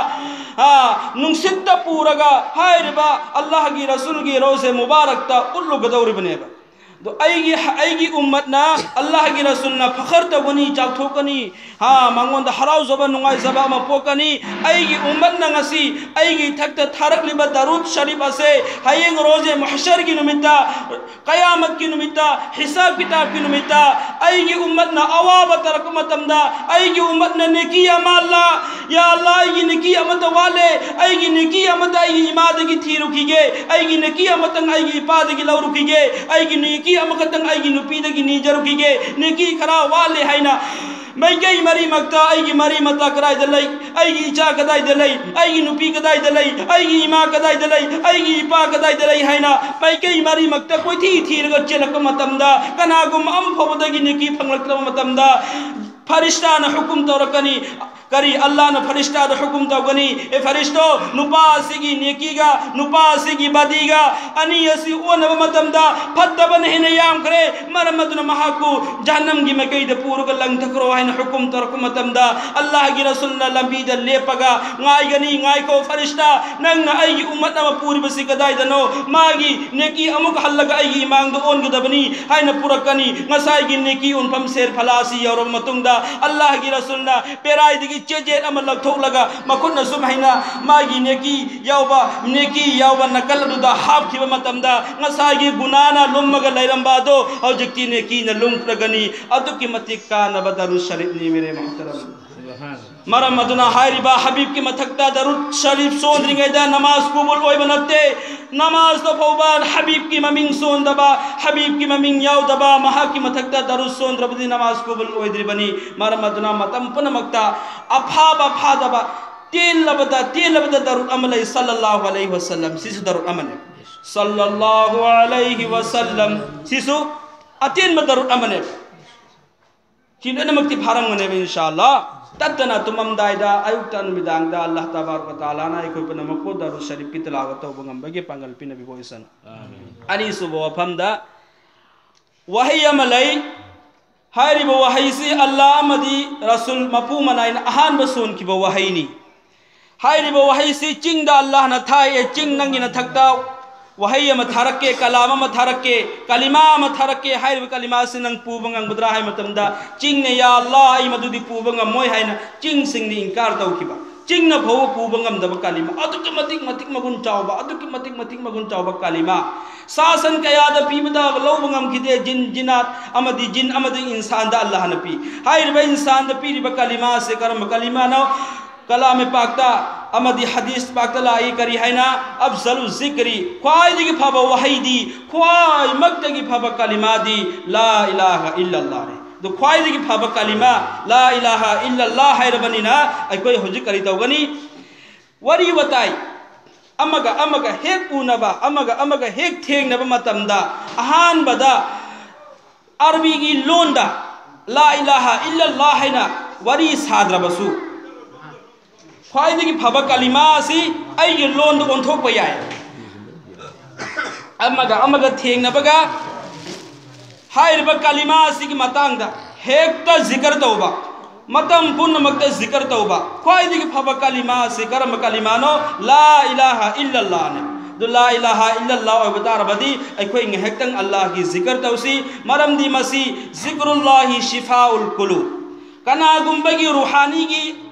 ꯑ, ꯅꯨꯡꯁꯤꯠꯇ ꯄꯨꯔꯒ ꯍꯥꯏꯔꯤꯕ ꯑꯜꯂꯥꯍꯒꯤ ꯔꯁꯨꯜꯒꯤ ꯔꯧꯖꯦ ꯃꯨꯕꯥꯔꯛꯇ ꯎꯠꯂꯨꯒꯗꯧꯔꯤꯕꯅꯦꯕ꯫ ꯑꯗꯣ ꯑꯩꯒꯤ ꯑꯩꯒꯤ ꯎꯝꯃꯠꯅ ꯑꯜꯂꯥꯍꯒꯤ ꯔꯁꯨꯜꯅ ꯐꯈꯔ ꯇꯧꯒꯅꯤ, ꯆꯥꯎꯊꯣꯛꯀꯅꯤ, ꯍꯥ, ꯃꯉꯣꯟꯗ ꯍꯔꯥꯎꯖꯕ, ꯅꯨꯡꯉꯥꯏꯖꯕ ꯑꯃ ꯄꯣꯛꯀꯅꯤ꯫ ꯑꯩꯒꯤ ꯎꯝꯃꯠꯅ ꯉꯁꯤ ꯑꯩꯒꯤ ꯏꯊꯛꯇ ꯊꯥꯔꯛꯂꯤꯕ ꯗꯔꯨꯗ ꯁꯔꯤꯐ ꯑꯁꯦ ꯍꯌꯦꯡ ꯔꯣꯖꯦ ꯃꯍꯁꯔꯒꯤ ꯅꯨꯃꯤꯠꯇ, ꯀꯌꯥꯃꯠꯀꯤ ꯅꯨꯃꯤꯠꯇ, ꯍꯤꯁꯥꯕ ꯀꯤꯇꯥꯕꯀꯤ ꯅꯨꯃꯤꯠꯇ ꯑꯩꯒꯤ ꯎꯝꯃꯠꯅ ꯑꯋꯥꯕ ꯇꯥꯔꯛꯄ ꯃꯇꯝꯗ, ꯑꯩꯒꯤ ꯎꯝꯃꯠꯅ ꯅꯦꯀꯤ ꯑꯃ, ꯑꯜꯂꯥ, ꯌꯥ ꯑꯜꯂꯥ, ꯑꯩꯒꯤ ꯅꯦꯀꯤ ꯑꯃꯠꯇ ꯋꯥꯠꯂꯦ, ꯑꯩꯒꯤ ꯅꯦꯀꯤ ꯑꯃꯠꯇ ꯑꯩꯒꯤ ꯏꯃꯥꯗꯒꯤ ꯊꯤꯔꯨꯈꯤꯒꯦ, ꯑꯩꯒꯤ ꯅꯦꯀꯤ ꯑꯃꯇꯪ ꯑꯩꯒꯤ ꯏꯄꯥꯗꯒꯤ ꯂꯧꯔꯨꯈꯤꯒꯦ, ꯑꯩꯒꯤ ꯅꯦꯀꯤ ꯑꯃꯈꯛꯇꯪ ꯑꯩꯒꯤ ꯅꯨꯄꯤꯗꯒꯤ ꯅꯤꯖꯔꯨꯈꯤꯒꯦ, ꯅꯦꯀꯤ ꯈꯔ ꯋꯥꯠꯂꯦ ꯍꯥꯏꯅ ꯃꯥꯏꯀꯩ ꯃꯔꯤꯃꯛꯇ ꯑꯩꯒꯤ ꯃꯔꯤ ꯃꯇꯥ ꯀꯗꯥꯏꯗ ꯂꯩ, ꯑꯩꯒꯤ ꯏꯆꯥ ꯀꯗꯥꯏꯗ ꯂꯩ, ꯑꯩꯒꯤ ꯅꯨꯄꯤ ꯀꯗꯥꯏꯗ ꯂꯩ, ꯑꯩꯒꯤ ꯏꯃꯥ ꯀꯗꯥꯏꯗ ꯂꯩ, ꯑꯩꯒꯤ ꯏꯄꯥ ꯀꯗꯥꯏꯗ ꯂꯩ ꯍꯥꯏꯅ ꯃꯥꯏꯀꯩ ꯃꯔꯤꯃꯛꯇ ꯀꯣꯏꯊꯤ ꯊꯤꯔꯒ ꯆꯦꯜꯂꯛꯄ ꯃꯇꯝꯗ, ꯀꯅꯥꯒꯨꯝꯕ ꯑꯃ ꯐꯥꯎꯕꯗꯒꯤ ꯅꯦꯀꯤ ꯐꯪꯂꯛꯇ꯭ꯔꯕ ꯃꯇꯝꯗ, ꯐꯔꯤꯁꯇꯥꯅ ꯍꯨꯀꯨꯝ ꯇꯧꯔꯛꯀꯅꯤ꯫ ꯀꯔꯤ? ꯑꯜꯂꯥꯅ ꯐꯔꯤꯁꯇꯥꯗ ꯍꯨꯀꯨꯝ ꯇꯧꯒꯅꯤ, "ꯑꯦ ꯐꯔꯤꯁꯇꯣ, ꯅꯨꯄꯥ ꯑꯁꯤꯒꯤ ꯅꯦꯀꯤꯒ ꯅꯨꯄꯥ ꯑꯁꯤꯒꯤ ꯕꯗꯤꯒ ꯑꯅꯤ ꯑꯁꯤ ꯑꯣꯟꯅꯕ ꯃꯇꯝꯗ ꯐꯠꯇꯕꯅ ꯍꯦꯟꯅ ꯌꯥꯝꯈ꯭ꯔꯦ, ꯃꯔꯝ ꯑꯗꯨꯅ ꯃꯍꯥꯛꯄꯨ ꯖꯍꯟꯅꯝꯒꯤ ꯃꯥꯏꯀꯩꯗ ꯄꯨꯔꯒ ꯂꯪꯊꯈ꯭ꯔꯣ" ꯍꯥꯏꯅ ꯍꯨꯀꯨꯝ ꯇꯧꯔꯛꯄ ꯃꯇꯝꯗ, ꯑꯜꯂꯥꯍꯒꯤ ꯔꯁꯨꯜꯅ ꯂꯝꯕꯤꯗ ꯂꯦꯞꯄꯒ, "ꯉꯥꯏꯒꯅꯤ, ꯉꯥꯏꯈꯣ ꯐꯔꯤꯁꯇꯥ, ꯅꯪꯅ ꯑꯩꯒꯤ ꯎꯝꯃꯠ ꯑꯃ ꯄꯨꯔꯤꯕꯁꯤ ꯀꯗꯥꯏꯗꯅꯣ? ꯃꯥꯒꯤ ꯅꯦꯀꯤ ꯑꯃꯨꯛ ꯍꯜꯂꯒ ꯑꯩꯒꯤ ꯏꯃꯥꯡꯗ ꯑꯣꯟꯒꯗꯕꯅꯤ" ꯍꯥꯏꯅ ꯄꯨꯔꯛꯀꯅꯤ꯫ ꯉꯁꯥꯏꯒꯤ ꯅꯦꯀꯤ ꯑꯣꯟꯐꯝ ꯁꯦꯔ ꯐꯂꯥ ꯑꯁꯤ ꯌꯧꯔꯕ ꯃꯇꯨꯡꯗ, ꯑꯜꯂꯥꯍꯒꯤ ꯔꯁꯨꯜꯅ ꯄꯦꯔꯥꯏꯗꯒꯤ ꯆꯦꯖꯦꯠ ꯑꯃ ꯂꯧꯊꯣꯛꯂꯒ ꯃꯈꯨꯠꯅ ꯁꯨꯝ ꯍꯥꯏꯅ ꯃꯥꯒꯤ ꯅꯦꯀꯤ ꯌꯥꯎꯕ, ꯅꯦꯀꯤ ꯌꯥꯎꯕ ꯅꯥꯀꯜ ꯑꯗꯨꯗ ꯍꯥꯞꯈꯤꯕ ꯃꯇꯝꯗ, ꯉꯁꯥꯏꯒꯤ ꯒꯨꯅꯥꯅ ꯂꯨꯝꯃꯒ ꯂꯩꯔꯝꯕ ꯑꯗꯣ ꯍꯧꯖꯤꯛꯇꯤ ꯅꯦꯀꯤꯅ ꯂꯨꯝꯈ꯭ꯔꯒꯅꯤ꯫ ꯑꯗꯨꯛꯀꯤ ꯃꯇꯤꯛ ꯀꯥꯟꯅꯕ ꯗꯔꯨꯗ ꯁꯔꯤꯐꯅꯤ, ꯃꯦꯔꯦ ꯃꯣꯍꯇꯔꯝ꯫ ꯃꯔꯝ ꯑꯗꯨꯅ ꯍꯥꯏꯔꯤꯕ ꯍꯕꯤꯕꯀꯤ ꯃꯊꯛꯇ ꯗꯔꯨꯗ ꯁꯔꯤꯐ ꯁꯣꯟꯗ꯭ꯔꯤꯉꯩꯗ ꯅꯃꯥꯖ ꯀꯨꯕꯨꯜ ꯑꯣꯏꯕ ꯅꯠꯇꯦ꯫ ꯅꯃꯥꯖꯇ ꯐꯥꯎꯕ ꯍꯕꯤꯕꯀꯤ ꯃꯃꯤꯡ ꯁꯣꯟꯗꯕ, ꯍꯕꯤꯕꯀꯤ ꯃꯃꯤꯡ ꯌꯥꯎꯗꯕ, ꯃꯍꯥꯛꯀꯤ ꯃꯊꯛꯇ ꯗꯔꯨꯗ ꯁꯣꯟꯗ꯭ꯔꯕꯗꯤ ꯅꯃꯥꯖ ꯀꯨꯕꯨꯜ ꯑꯣꯏꯗ꯭ꯔꯤꯕꯅꯤ꯫ ꯃꯔꯝ ꯑꯗꯨꯅ ꯃꯇꯝ ꯄꯨꯝꯅꯃꯛꯇ ꯑꯐꯥꯕ ꯐꯥꯗꯕ, ꯇꯦꯜꯂꯕꯗ, ꯇꯦꯜꯂꯕꯗ ꯗꯔꯨꯗ ꯑꯃ ꯂꯩ, ꯁꯜꯂꯜꯂꯥꯍꯨ ꯑꯂꯩꯍꯤ ꯋꯁꯜꯂꯝ꯫ ꯁꯤꯁꯨ ꯗꯔꯨꯗ ꯑꯃꯅꯤ꯫ ꯁꯜꯂꯜꯂꯥꯍꯨ ꯑꯂꯩꯍꯤ ꯋꯁꯜꯂꯝ꯫ ꯁꯤꯁꯨ ꯑꯇꯦꯟꯕ ꯗꯔꯨꯗ ꯑꯃꯅꯦꯕ꯫ ꯁꯤ ꯂꯣꯏꯅꯃꯛꯇꯤ ꯐꯥꯔꯝꯒꯅꯦꯕ, ꯏꯟꯁꯥ ꯑꯜꯂꯥ꯫ ꯇꯠꯇꯅ ꯇꯨꯝꯃꯝꯗꯥꯏꯗ, ꯑꯌꯨꯛꯇ, ꯅꯨꯃꯤꯗꯥꯡꯗ ꯑꯜꯂꯥꯍ ꯇꯕꯥꯔꯛ ꯋ ꯇꯥꯂꯥꯅ ꯑꯩꯈꯣꯏ ꯄꯨꯝꯅꯃꯛꯄꯨ ꯗꯔꯨꯗ ꯁꯔꯤꯐꯀꯤ ꯇꯤꯂꯥꯋꯠ ꯇꯧꯕ ꯉꯝꯕꯒꯤ ꯄꯥꯡꯒꯜ ꯄꯤꯅꯕꯤꯕ ꯑꯣꯏꯁꯅꯨ꯫ ꯑꯅꯤꯁꯨꯕ ꯋꯥꯐꯝꯗ ꯋꯥꯍꯩ ꯑꯃ ꯂꯩ꯫ ꯍꯥꯏꯔꯤꯕ ꯋꯥꯍꯩꯁꯤ ꯑꯜꯂꯥꯍ ꯑꯃꯗꯤ ꯔꯁꯨꯜ ꯃꯄꯨ ꯃꯅꯥꯏꯅ ꯑꯍꯥꯟꯕ ꯁꯣꯟꯈꯤꯕ ꯋꯥꯍꯩꯅꯤ꯫ ꯍꯥꯏꯔꯤꯕ ꯋꯥꯍꯩꯁꯤ ꯆꯤꯡꯗ ꯑꯜꯂꯥꯍꯅ ꯊꯥꯏ, "ꯑꯦ ꯆꯤꯡ, ꯅꯪꯒꯤ ꯅꯊꯛꯇ ꯋꯥꯍꯩ ꯑꯃ ꯊꯥꯔꯛꯀꯦ, ꯀꯂꯥꯝ ꯑꯃ ꯊꯥꯔꯛꯀꯦ, ꯀꯂꯤꯃꯥ ꯑꯃ ꯊꯥꯔꯛꯀꯦ, ꯍꯥꯏꯔꯤꯕ ꯀꯂꯤꯃꯥ ꯑꯁꯤ ꯅꯪ ꯄꯨꯕ ꯉꯝꯒꯗ꯭ꯔꯥ ꯍꯥꯏꯕ ꯃꯇꯝꯗ, ꯆꯤꯡꯅ, "ꯌꯥ ꯑꯜꯂꯥꯍ, ꯑꯩ ꯃꯗꯨꯗꯤ ꯄꯨꯕ ꯉꯝꯃꯣꯏ" ꯍꯥꯏꯅ ꯆꯤꯡꯁꯤꯡꯅ ꯏꯟꯀꯥꯔ ꯇꯧꯈꯤꯕ, ꯆꯤꯡꯅ ꯐꯥꯎꯕ ꯄꯨꯕ ꯉꯝꯗꯕ ꯀꯂꯤꯃꯥ, ꯑꯗꯨꯛꯀꯤ ꯃꯇꯤꯛ, ꯃꯇꯤꯛ ꯃꯒꯨꯟ ꯆꯥꯎꯕ, ꯑꯗꯨꯛꯀꯤ ꯃꯇꯤꯛ, ꯃꯇꯤꯛ ꯃꯒꯨꯟ ꯆꯥꯎꯕ ꯀꯂꯤꯃꯥ꯫ ꯁꯥ ꯁꯟ ꯀꯌꯥꯗ ꯄꯤꯕꯗ ꯂꯧꯕ ꯉꯝꯈꯤꯗꯦ, ꯖꯤꯟ, ꯖꯤꯅꯥꯠ ꯑꯃꯗꯤ ꯖꯤꯟ ꯑꯃꯗꯤ ꯏꯟꯁꯥꯟꯗ ꯑꯜꯂꯥꯍꯅ ꯄꯤ꯫ ꯍꯥꯏꯔꯤꯕ ꯏꯟꯁꯥꯟꯗ ꯄꯤꯔꯤꯕ ꯀꯂꯤꯃꯥ ꯑꯁꯤ ꯀꯔꯝꯕ ꯀꯂꯤꯃꯥꯅꯣ? ꯀꯂꯥꯝ ꯄꯥꯛꯇ ꯑꯃꯗꯤ ꯍꯗꯤꯁ ꯄꯥꯛꯇ ꯂꯥꯛꯏ꯫ ꯀꯔꯤ ꯍꯥꯏꯅ? "ꯑꯐꯖꯂꯨ ꯖꯤꯀ꯭ꯔꯤ", ꯈ꯭ꯋꯥꯏꯗꯒꯤ ꯐꯕ ꯋꯥꯍꯩꯗꯤ, ꯈ꯭ꯋꯥꯏꯃꯛꯇꯒꯤ ꯐꯕ ꯀꯂꯤꯃꯥꯗꯤ "ꯂꯥ ꯏꯂꯥꯍ ꯏꯜꯂꯜꯂꯥꯍꯅꯤ"꯫ ꯑꯗꯨ ꯈ꯭ꯋꯥꯏꯗꯒꯤ ꯐꯕ ꯀꯂꯤꯃꯥ "ꯂꯥ ꯏꯂꯥꯍ ꯏꯜꯂꯜꯂꯥꯍ" ꯍꯥꯏꯔꯕꯅꯤꯅ, ꯑꯩꯈꯣꯏ ꯍꯧꯖꯤꯛ ꯀꯔꯤ ꯇꯧꯒꯅꯤ? ꯋꯥꯔꯤ ꯋꯥꯇꯥꯏ ꯑꯃꯒ ꯑꯃꯒ ꯍꯦꯛ ꯎꯅꯕ, ꯑꯃꯒ ꯑꯃꯒ ꯍꯦꯛ ꯊꯦꯡꯅꯕ ꯃꯇꯝꯗ, ꯑꯍꯥꯟꯕꯗ ꯑꯔꯕꯤꯒꯤ ꯂꯣꯟꯗ "ꯂꯥ ꯏꯂꯥꯍ ꯏꯜꯂꯜꯂꯥꯍ" ꯍꯥꯏꯅ ꯋꯥꯔꯤ ꯁꯥꯗ꯭ꯔꯕꯁꯨ, ꯈ꯭ꯋꯥꯏꯗꯒꯤ ꯐꯕ ꯀꯂꯤꯃꯥ ꯑꯁꯤ ꯑꯩꯒꯤ ꯂꯣꯟꯗ ꯑꯣꯟꯊꯣꯛꯄ ꯌꯥꯏ꯫ ꯑꯃꯒ ꯑꯃꯒ ꯊꯦꯡꯅꯕꯒ ꯍꯥꯏꯔꯤꯕ ꯀꯂꯤꯃꯥ ꯑꯁꯤꯒꯤ ꯃꯇꯥꯡꯗ ꯍꯦꯛꯇ ꯖꯤꯀꯔ ꯇꯧꯕ, ꯃꯇꯝ ꯄꯨꯝꯅꯃꯛꯇ ꯖꯤꯀꯔ ꯇꯧꯕ꯫ ꯈ꯭ꯋꯥꯏꯗꯒꯤ ꯐꯕ ꯀꯂꯤꯃꯥ ꯑꯁꯤ ꯀꯔꯝꯕ ꯀꯂꯤꯃꯥꯅꯣ? "ꯂꯥ ꯏꯂꯥꯍ ꯏꯜꯂꯜꯂꯥꯍꯅꯤ"꯫ ꯑꯗꯨ "ꯂꯥ ꯏꯂꯥꯍ ꯏꯜꯂꯜꯂꯥꯍ" ꯑꯣꯏꯕ ꯇꯥꯔꯕꯗꯤ, ꯑꯩꯈꯣꯏ ꯉꯥꯏꯍꯥꯛꯇꯪ ꯑꯜꯂꯥꯍꯒꯤ ꯖꯤꯀꯔ ꯇꯧꯁꯤ, ꯃꯔꯝꯗꯤ ꯃꯁꯤ "ꯖꯤꯀ꯭ꯔꯨꯜꯂꯥꯍꯤ ꯁꯤꯐꯥꯎꯜ ꯀꯨꯂꯨ", ꯀꯅꯥꯒꯨꯝꯕꯒꯤ ꯔꯨꯍꯥꯅꯤꯒꯤ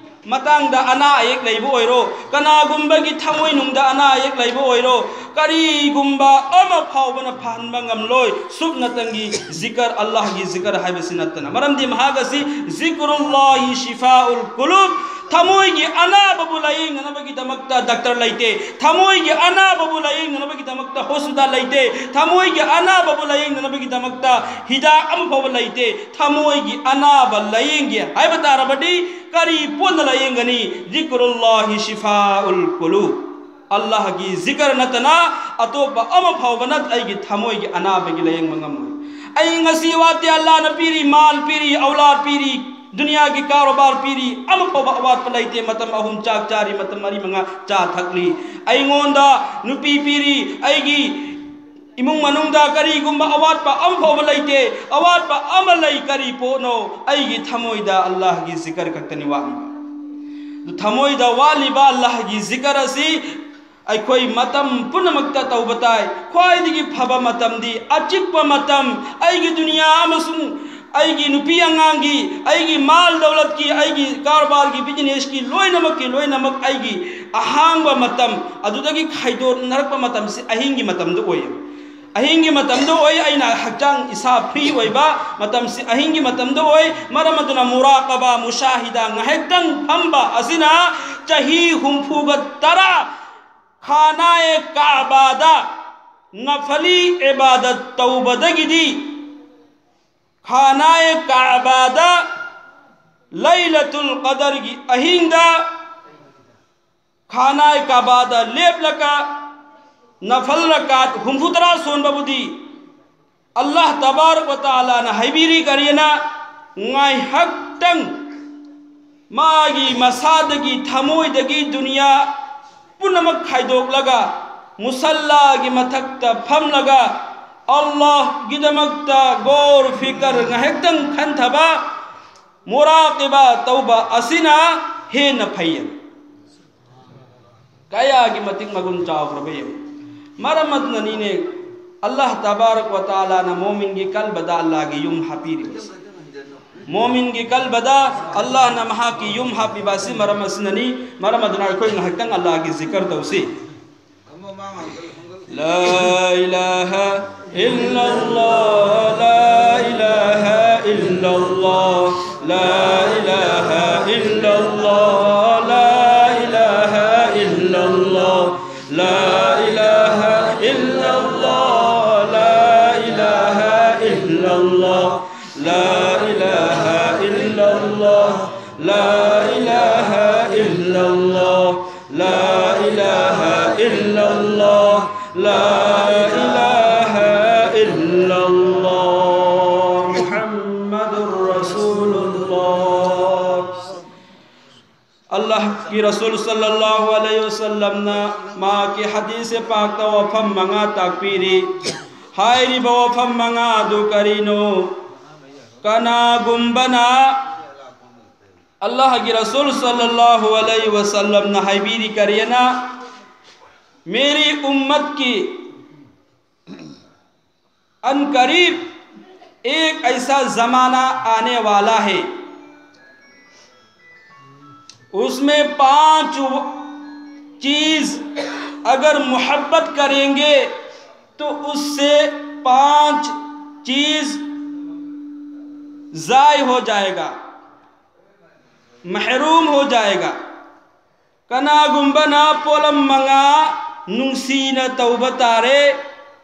ꯃꯇꯥꯡꯗ ꯑꯅꯥ ꯑꯌꯦꯛ ꯂꯩꯕ ꯑꯣꯏꯔꯣ, ꯀꯅꯥꯒꯨꯝꯕꯒꯤ ꯊꯃꯣꯏꯅꯨꯡꯗ ꯑꯅꯥ ꯑꯌꯦꯛ ꯂꯩꯕ ꯑꯣꯏꯔꯣ, ꯀꯔꯤꯒꯨꯝꯕ ꯑꯃ ꯐꯥꯎꯕꯅ ꯐꯍꯟꯕ ꯉꯝꯂꯣꯏ, ꯁꯨꯞꯅꯇꯪꯒꯤ ꯖꯤꯀꯔ, ꯑꯜꯂꯥꯍꯒꯤ ꯖꯤꯀꯔ ꯍꯥꯏꯕꯁꯤ ꯅꯠꯇꯅ꯫ ꯃꯔꯝꯗꯤ ꯃꯍꯥꯛ ꯑꯁꯤ "ꯖꯤꯀ꯭ꯔꯨꯜꯂꯥꯍꯤ ꯁꯤꯐꯥꯎꯜ ꯀꯨꯂꯨꯕ", ꯊꯃꯣꯏꯒꯤ ꯑꯅꯥꯕꯕꯨ ꯂꯥꯌꯦꯡꯅꯅꯕꯒꯤꯗꯃꯛꯇ ꯗꯥꯛꯇꯔ ꯂꯩꯇꯦ, ꯊꯃꯣꯏꯒꯤ ꯑꯅꯥꯕꯕꯨ ꯂꯥꯌꯦꯡꯅꯅꯕꯒꯤꯗꯃꯛꯇ ꯍꯣꯁꯄꯤꯇꯥꯜ ꯂꯩꯇꯦ, ꯊꯃꯣꯏꯒꯤ ꯑꯅꯥꯕꯕꯨ ꯂꯥꯌꯦꯡꯅꯅꯕꯒꯤꯗꯃꯛꯇ ꯍꯤꯗꯥꯛ ꯑꯃ ꯐꯥꯎꯕ ꯂꯩꯇꯦ꯫ ꯊꯃꯣꯏꯒꯤ ꯑꯅꯥꯕ ꯂꯥꯌꯦꯡꯒꯦ ꯍꯥꯏꯕ ꯇꯥꯔꯕꯗꯤ, ꯀꯔꯤ ꯄꯣꯠꯅ ꯂꯥꯌꯦꯡꯒꯅꯤ? "ꯖꯤꯀ꯭ꯔꯨꯜꯂꯥꯍꯤ ꯁꯤꯐꯥꯎꯜ ꯀꯨꯂꯨꯕ", ꯑꯜꯂꯥꯍꯒꯤ ꯖꯤꯀꯔ ꯅꯠꯇꯅ ꯑꯇꯣꯞꯄ ꯑꯃ ꯐꯥꯎꯕꯅ ꯑꯩꯒꯤ ꯊꯃꯣꯏꯒꯤ ꯑꯅꯥꯕꯒꯤ ꯂꯥꯌꯦꯡꯕ ꯉꯝꯃꯣꯏ꯫ ꯑꯩ ꯉꯁꯤ ꯋꯥꯠꯇꯦ, ꯑꯜꯂꯥꯍꯅ ꯄꯤꯔꯤ, ꯃꯥꯜ ꯄꯤꯔꯤ, ꯑꯧꯂꯥꯗ ꯄꯤꯔꯤ, ꯗꯨꯅꯤꯌꯥꯒꯤ ꯀꯥꯔꯣꯕꯥꯔ ꯄꯤꯔꯤ, ꯑꯃ ꯐꯥꯎꯕ ꯑꯋꯥꯠꯄ ꯂꯩꯇꯦ, ꯃꯇꯝ ꯑꯍꯨꯝ ꯆꯥꯛ ꯆꯥꯔꯤ, ꯃꯇꯝ ꯃꯔꯤ ꯃꯉꯥ ꯆꯥ ꯊꯛꯂꯤ꯫ ꯑꯩꯉꯣꯟꯗ ꯅꯨꯄꯤ ꯄꯤꯔꯤ, ꯑꯩꯒꯤ ꯏꯃꯨꯡ ꯃꯅꯨꯡꯗ ꯀꯔꯤꯒꯨꯝꯕ ꯑꯋꯥꯠꯄ ꯑꯃ ꯐꯥꯎꯕ ꯂꯩꯇꯦ꯫ ꯑꯋꯥꯠꯄ ꯑꯃ ꯂꯩ, ꯀꯔꯤ ꯄꯣꯠꯅꯣ? ꯑꯩꯒꯤ ꯊꯃꯣꯏꯗ ꯑꯜꯂꯥꯍꯒꯤ ꯖꯤꯀꯔ ꯈꯛꯇꯅꯤ ꯋꯥꯠꯂꯤꯕ꯫ ꯑꯗꯨ ꯊꯃꯣꯏꯗ ꯋꯥꯠꯂꯤꯕ ꯑꯜꯂꯥꯍꯒꯤ ꯖꯤꯀꯔ ꯑꯁꯤ ꯑꯩꯈꯣꯏ ꯃꯇꯝ ꯄꯨꯝꯅꯃꯛꯇ ꯇꯧꯕ ꯇꯥꯏ꯫ ꯈ꯭ꯋꯥꯏꯗꯒꯤ ꯐꯕ ꯃꯇꯝꯗꯤ ꯑꯆꯤꯛꯄ ꯃꯇꯝ, ꯑꯩꯒꯤ ꯗꯨꯅꯤꯌꯥ ꯑꯃꯁꯨꯡ ꯑꯩꯒꯤ ꯅꯨꯄꯤ ꯑꯉꯥꯡꯒꯤ, ꯑꯩꯒꯤ ꯃꯥꯜ ꯗꯧꯂꯠꯀꯤ, ꯑꯩꯒꯤ ꯀꯔꯕꯥꯔꯒꯤ, businessꯀꯤ, ꯂꯣꯏꯅꯃꯛꯀꯤ ꯂꯣꯏꯅꯃꯛ ꯑꯩꯒꯤ ꯑꯍꯥꯡꯕ ꯃꯇꯝ, ꯑꯗꯨꯗꯒꯤ ꯈꯥꯏꯗꯣꯛꯅꯔꯛꯄ ꯃꯇꯝꯁꯤ ꯑꯍꯤꯡꯒꯤ ꯃꯇꯝꯗ ꯑꯣꯏ꯫ ꯑꯍꯤꯡꯒꯤ ꯃꯇꯝꯗ ꯑꯣꯏ, ꯑꯩꯅ ꯍꯛꯆꯥꯡ ꯏꯁꯥ free ꯑꯣꯏꯕ ꯃꯇꯝꯁꯤ ꯑꯍꯤꯡꯒꯤ ꯃꯇꯝꯗ ꯑꯣꯏ꯫ ꯃꯔꯝ ꯑꯗꯨꯅ ꯃꯨꯔꯥꯀꯕꯥ, ꯃꯨꯁꯥꯍꯤꯗꯥ, ꯉꯥꯏꯍꯥꯛꯇꯪ ꯐꯝꯕ ꯑꯁꯤꯅ ꯆꯍꯤ ꯍꯨꯝꯐꯨꯒ ꯇꯔꯥ ꯈꯥꯅꯥꯌꯦ ꯀꯥꯕꯥꯗ ꯅꯐꯂꯤ ꯏꯕꯥꯗꯠ ꯇꯧꯕꯗꯒꯤꯗꯤ, ꯈꯥꯅꯥꯌꯦ ꯀꯥꯕꯥꯗ ꯂꯩꯂꯇꯨꯜ ꯀꯗꯔꯒꯤ ꯑꯍꯤꯡꯗ ꯈꯥꯅꯥꯌꯦ ꯀꯥꯕꯥꯗ ꯂꯦꯞꯂꯒ ꯅꯐꯜ ꯔꯀꯥꯠ ꯍꯨꯝꯐꯨꯇꯔꯥ ꯁꯣꯟꯕꯕꯨꯗꯤ ꯑꯜꯂꯥꯍ ꯇꯕꯥꯔꯛ ꯋ ꯇꯥꯂꯥꯅ ꯍꯥꯏꯕꯤꯔꯤ ꯀꯔꯤꯅ, ꯉꯥꯏꯍꯥꯛꯇꯪ ꯃꯥꯒꯤ ꯃꯁꯥꯗꯒꯤ, ꯊꯃꯣꯏꯗꯒꯤ ꯗꯨꯅꯤꯌꯥ ꯄꯨꯝꯅꯃꯛ ꯈꯥꯏꯗꯣꯛꯂꯒ ꯃꯨꯁꯜꯂꯥꯒꯤ ꯃꯊꯛꯇ ꯐꯝꯂꯒ ꯑꯜꯂꯥꯍꯒꯤꯗꯃꯛꯇ ꯒꯧꯔ ꯐꯤꯀꯔ ꯉꯥꯏꯍꯥꯛꯇꯪ ꯈꯟꯊꯕ, ꯃꯨꯔꯥꯀꯤꯕꯥ ꯇꯧꯕ ꯑꯁꯤꯅ ꯍꯦꯟꯅ ꯐꯩ꯫ ꯀꯌꯥꯒꯤ ꯃꯇꯤꯛ ꯃꯒꯨꯟ ꯆꯥꯎꯈ꯭ꯔꯕ ꯌꯦꯡꯉꯨ꯫ ꯃꯔꯝ ꯑꯗꯨꯅꯅꯤꯅꯦ ꯑꯜꯂꯥꯍ ꯇꯕꯥꯔꯛ ꯋ ꯇꯥꯂꯥꯅ ꯃꯣꯃꯤꯟꯒꯤ ꯀꯜꯕꯗ ꯑꯜꯂꯥꯍꯒꯤ ꯌꯨꯝ ꯍꯥꯞꯄꯤꯔꯤꯕꯁꯤ꯫ ꯃꯣꯃꯤꯟꯒꯤ ꯀꯜꯕꯗ ꯑꯜꯂꯥꯍꯅ ꯃꯍꯥꯛꯀꯤ ꯌꯨꯝ ꯍꯥꯞꯄꯤꯕ ꯑꯁꯤ ꯃꯔꯝ ꯑꯁꯤꯅꯅꯤ꯫ ꯃꯔꯝ ꯑꯗꯨꯅ ꯑꯩꯈꯣꯏ ꯉꯥꯏꯍꯥꯛꯇꯪ ꯑꯜꯂꯥꯍꯒꯤ ꯖꯤꯀꯔ ꯇꯧꯁꯤ꯫ لا إله إلا الله، لا إله إلا الله، لا إله إلا الله، لا إله إلا الله، لا إله إلا الله، لا إله إلا الله، لا إله إلا الله، لا إله إلا الله، لا إله إلا الله، لا إله إلا الله، محمد رسول الله꯫ ꯑꯜꯂꯥꯍꯒꯤ ꯔꯁꯨꯜ ꯁꯜꯂꯜꯂꯥꯍꯨ ꯑꯂꯩꯍꯤ ꯋꯁꯜꯂꯝꯅ ꯃꯍꯥꯛꯀꯤ ꯍꯗꯤꯁ ꯄꯥꯛꯇ ꯋꯥꯐꯝ ꯃꯉꯥ ꯇꯥꯛꯄꯤꯔꯤ꯫ ꯍꯥꯏꯔꯤꯕ ꯋꯥꯐꯝ ꯃꯉꯥ ꯑꯗꯨ ꯀꯔꯤꯅꯣ? ꯀꯅꯥꯒꯨꯝꯕꯅ ꯑꯜꯂꯥꯍꯒꯤ ꯔꯁꯨꯜ ꯁꯜꯂꯜꯂꯥꯍꯨ ꯑꯂꯩꯍꯤ ꯋꯁꯜꯂꯝꯅ ꯍꯥꯏꯕꯤꯔꯤ ꯀꯔꯤꯅ, मेरी उम्मत की अनकरीब एक ऐसा जमाना आने वाला है, उसमें पांच वो-, चीज अगर मोहब्बत करेंगे तो उससे पांच चीज जाय हो जाएगा, महरूम हो जाएगा. ꯀꯅꯥꯒꯨꯝꯕꯅ ꯄꯣꯠꯂꯝ ꯃꯉꯥ ꯅꯨꯡꯁꯤꯅ ꯇꯧꯕ ꯇꯥꯔꯦ,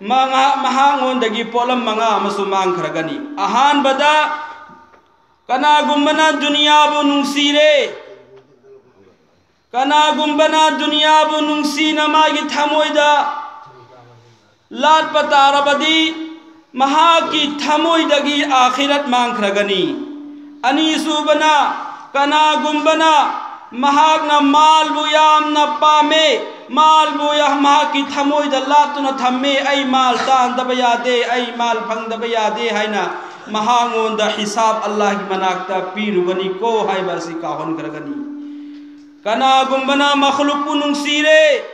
ꯃꯉꯥ, ꯃꯍꯥꯛꯉꯣꯟꯗꯒꯤ ꯄꯣꯠꯂꯝ ꯃꯉꯥ ꯑꯃꯁꯨ ꯃꯥꯡꯈ꯭ꯔꯒꯅꯤ. ꯑꯍꯥꯟꯕꯗ, ꯀꯅꯥꯒꯨꯝꯕꯅ ꯗꯨꯅꯤꯌꯥꯕꯨ ꯅꯨꯡꯁꯤꯔꯦ, ꯀꯅꯥꯒꯨꯝꯕꯅ ꯗꯨꯅꯤꯌꯥꯕꯨ ꯅꯨꯡꯁꯤꯅ ꯃꯥꯒꯤ ꯊꯃꯣꯏꯗ ꯂꯥꯠꯄ ꯇꯥꯔꯕꯗꯤ, ꯃꯍꯥꯛꯀꯤ ꯊꯃꯣꯏꯗꯒꯤ ꯑꯥꯈꯤꯔꯠ ꯃꯥꯡꯈ꯭ꯔꯒꯅꯤ. ꯑꯅꯤꯁꯨꯕꯅ, ꯀꯅꯥꯒꯨꯝꯕꯅ ꯃꯍꯥꯛꯅ ꯃꯥꯜꯕꯨ ꯌꯥꯝꯅ ꯄꯥꯝꯃꯦ, ꯃꯥꯜꯕꯨ ꯌꯥ-, ꯃꯍꯥꯛꯀꯤ ꯊꯃꯣꯏꯗ ꯂꯥꯠꯇꯨꯅ ꯊꯝꯃꯦ, "ꯑꯩ ꯃꯥꯜ ꯇꯥꯟꯗꯕ ꯌꯥꯗꯦ, ꯑꯩ ꯃꯥꯜ ꯐꯪꯗꯕ ꯌꯥꯗꯦ" ꯍꯥꯏꯅ, ꯃꯍꯥꯛꯉꯣꯟꯗ ꯍꯤꯁꯥꯕ ꯑꯜꯂꯥꯍꯒꯤ ꯃꯅꯥꯛꯇ ꯄꯤꯔꯨꯒꯅꯤꯀꯣ ꯍꯥꯏꯕ ꯑꯁꯤ ꯀꯥꯎꯍꯟꯈ꯭ꯔꯒꯅꯤ. ꯀꯅꯥꯒꯨꯝꯕꯅ ꯃꯈꯂꯨꯛꯄꯨ ꯅꯨꯡꯁꯤꯔꯦ,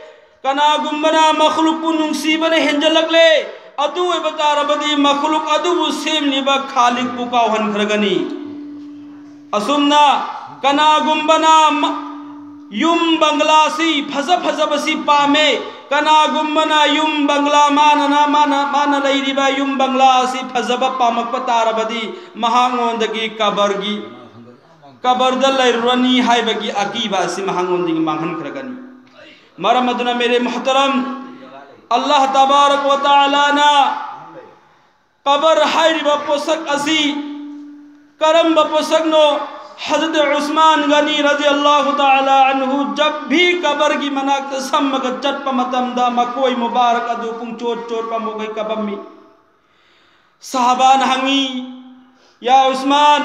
ꯀꯅꯥꯒꯨꯝꯕꯅ ꯃꯈꯂꯨꯛꯄꯨ ꯅꯨꯡꯁꯤꯕꯅ ꯍꯦꯟꯖꯜꯂꯛꯂꯦ, ꯑꯗꯨ ꯑꯣꯏꯕ ꯇꯥꯔꯕꯗꯤ ꯃꯈꯂꯨꯛ ꯑꯗꯨꯕꯨ ꯁꯦꯝꯂꯤꯕ ꯈꯥꯂꯤꯛꯄꯨ ꯀꯥꯎꯍꯟꯈ꯭ꯔꯒꯅꯤ. ꯑꯁꯨꯝꯅ ꯀꯅꯥꯒꯨꯝꯕꯅ ꯃ-, ꯌꯨꯝ ꯕꯪꯒ꯭ꯂꯥꯁꯤ, ꯐꯖ ꯐꯖꯕꯁꯤ ꯄꯥꯝꯃꯦ, ꯀꯅꯥꯒꯨꯝꯕꯅ ꯌꯨꯝ ꯕꯪꯒ꯭ꯂꯥ, ꯃꯥꯅ, ꯃꯥꯅ, ꯃꯥꯅ ꯂꯩꯔꯤꯕ ꯌꯨꯝ ꯕꯪꯒ꯭ꯂꯥ ꯑꯁꯤ ꯐꯖꯕ ꯄꯥꯝꯃꯛꯄ ꯇꯥꯔꯕꯗꯤ, ꯃꯍꯥꯛꯉꯣꯟꯗꯒꯤ ꯀꯕꯔꯒꯤ, ꯀꯕꯔꯗ ꯂꯩꯔꯨꯔꯅꯤ ꯍꯥꯏꯕꯒꯤ ꯑꯀꯤꯕ ꯑꯁꯤ ꯃꯍꯥꯛꯉꯣꯟꯗꯒꯤ ꯃꯥꯡꯍꯟꯈ꯭ꯔꯒꯅꯤ. ꯃꯔꯝ ꯑꯗꯨꯅ, ꯃꯦꯔꯦ ꯃꯨꯍꯇꯔꯝ, ꯑꯜꯂꯥꯍ ꯇꯕꯥꯔꯛ ꯋ ꯇꯥꯂꯥꯅ ꯀꯕꯔ ꯍꯥꯏꯔꯤꯕ ꯄꯣꯠꯁꯛ ꯑꯁꯤ ꯀꯔꯝꯕ ꯄꯣꯠꯁꯛꯅꯣ? ꯍꯖꯔꯠ ꯎꯁꯃꯥꯟ ꯒꯅꯤ ꯔꯗꯤꯌꯜꯂꯥꯍꯨ ꯇꯥꯂꯥ ꯑꯟꯍꯨ ꯖꯕ ꯚꯤ ꯀꯕꯔꯒꯤ ꯃꯅꯥꯛꯇ ꯁꯝꯃꯒ ꯆꯠꯄ ꯃꯇꯝꯗ, ꯃꯀꯣꯏ ꯃꯨꯕꯥꯔꯛ ꯑꯗꯨ ꯄꯨꯡꯆꯣꯠ ꯆꯣꯠꯄ ꯃꯈꯩ ꯀꯞꯄꯝꯃꯤ. ꯁꯍꯥꯕꯥꯅ ꯍꯪꯉꯤ, "ꯌꯥ ꯎꯁꯃꯥꯟ,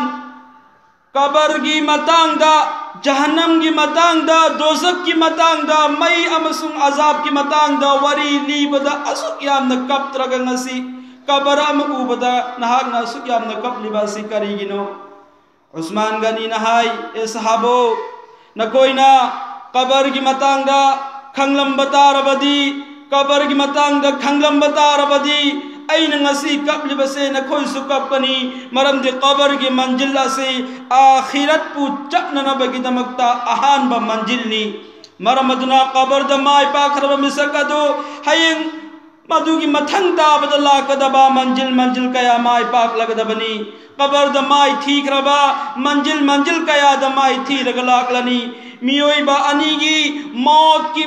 ꯀꯕꯔꯒꯤ ꯃꯇꯥꯡꯗ, ꯖꯍꯟꯅꯝꯒꯤ ꯃꯇꯥꯡꯗ, ꯗꯣꯖꯈꯀꯤ ꯃꯇꯥꯡꯗ, ꯃꯩ ꯑꯃꯁꯨꯡ ꯑꯖꯥꯕꯀꯤ ꯃꯇꯥꯡꯗ ꯋꯥꯔꯤ ꯂꯤꯕꯗ ꯑꯁꯨꯛ ꯌꯥꯝꯅ ꯀꯞꯇ꯭ꯔꯒ, ꯉꯁꯤ ꯀꯕꯔ ꯑꯃ ꯎꯕꯗ ꯅꯍꯥꯛꯅ ꯑꯁꯨꯛ ꯌꯥꯝꯅ ꯀꯞꯂꯤꯕ ꯑꯁꯤ ꯀꯔꯤꯒꯤꯅꯣ?" ꯎꯁꯃꯥꯟ ꯒꯅꯤꯅ ꯍꯥꯏ, "ꯑꯦ ꯁꯍꯥꯕꯣ, ꯅꯈꯣꯏꯅ ꯀꯕꯔꯒꯤ ꯃꯇꯥꯡꯗ, ꯈꯪꯂꯝꯕ ꯇꯥꯔꯕꯗꯤ, ꯀꯕꯔꯒꯤ ꯃꯇꯥꯡꯗ ꯈꯪꯂꯝꯕ ꯇꯥꯔꯕꯗꯤ, ꯑꯩꯅ ꯉꯁꯤ ꯀꯞꯂꯤꯕꯁꯦ ꯅꯈꯣꯏꯁꯨ ꯀꯞꯀꯅꯤ꯫ ꯃꯔꯝꯗꯤ ꯀꯕꯔꯒꯤ ꯃꯟꯖꯤꯜ ꯑꯁꯤ ꯑꯥꯈꯤꯔꯠꯄꯨ ꯆꯠꯅꯅꯕꯒꯤꯗꯃꯛꯇ ꯑꯍꯥꯟꯕ ꯃꯟꯖꯤꯜꯅꯤ꯫ ꯃꯔꯝ ꯑꯗꯨꯅ ꯀꯕꯔꯗ ꯃꯥꯏ ꯄꯥꯛꯈ꯭ꯔꯕ ꯃꯤꯁꯛ ꯑꯗꯨ ꯍꯌꯦꯡ ꯃꯗꯨꯒꯤ ꯃꯊꯪ ꯇꯥꯕꯗ ꯂꯥꯛꯀꯗꯕ ꯃꯟꯖꯤꯜ ꯃꯟꯖꯤꯜ ꯀꯌꯥ ꯃꯥꯏ ꯄꯥꯛꯂꯒꯗꯕꯅꯤ꯫ ꯀꯕꯔꯗ ꯃꯥꯏ ꯊꯤꯈ꯭ꯔꯕ ꯃꯟꯖꯤꯜ ꯃꯟꯖꯤꯜ ꯀꯌꯥꯗ ꯃꯥꯏ ꯊꯤꯔꯒ ꯂꯥꯛꯂꯅꯤ꯫ ꯃꯤꯑꯣꯏꯕ ꯑꯅꯤꯒꯤ ꯃꯣꯠꯀꯤ,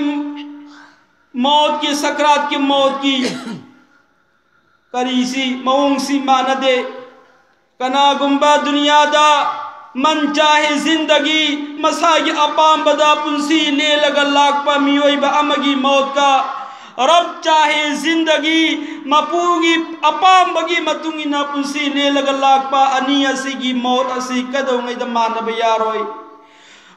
ꯃꯣꯠꯀꯤ ꯁꯀ꯭ꯔꯥꯠꯀꯤ ꯃꯣꯠꯀꯤ ꯀꯔꯤꯁꯤ ꯃꯑꯣꯡꯁꯤ ꯃꯥꯟꯅꯗꯦ꯫ ꯀꯅꯥꯒꯨꯝꯕ ꯗꯨꯅꯤꯌꯥꯗ ꯃꯟ ꯆꯥꯍꯦ ꯖꯤꯟꯗꯒꯤ, ꯃꯁꯥꯒꯤ ꯑꯄꯥꯝꯕꯗ ꯄꯨꯟꯁꯤ ꯂꯦꯜꯂꯒ ꯂꯥꯛꯄ ꯃꯤꯑꯣꯏꯕ ꯑꯃꯒꯤ ꯃꯣꯠꯀ ꯔꯕ ꯆꯥꯍꯦ ꯖꯤꯟꯗꯒꯤ, ꯃꯄꯨꯒꯤ ꯑꯄꯥꯝꯕꯒꯤ ꯃꯇꯨꯡ ꯏꯟꯅ ꯄꯨꯟꯁꯤ ꯂꯦꯜꯂꯒ ꯂꯥꯛꯄ ꯑꯅꯤ ꯑꯁꯤꯒꯤ ꯃꯣꯠ ꯑꯁꯤ ꯀꯩꯗꯧꯉꯩꯗ ꯃꯥꯟꯅꯕ ꯌꯥꯔꯣꯏ꯫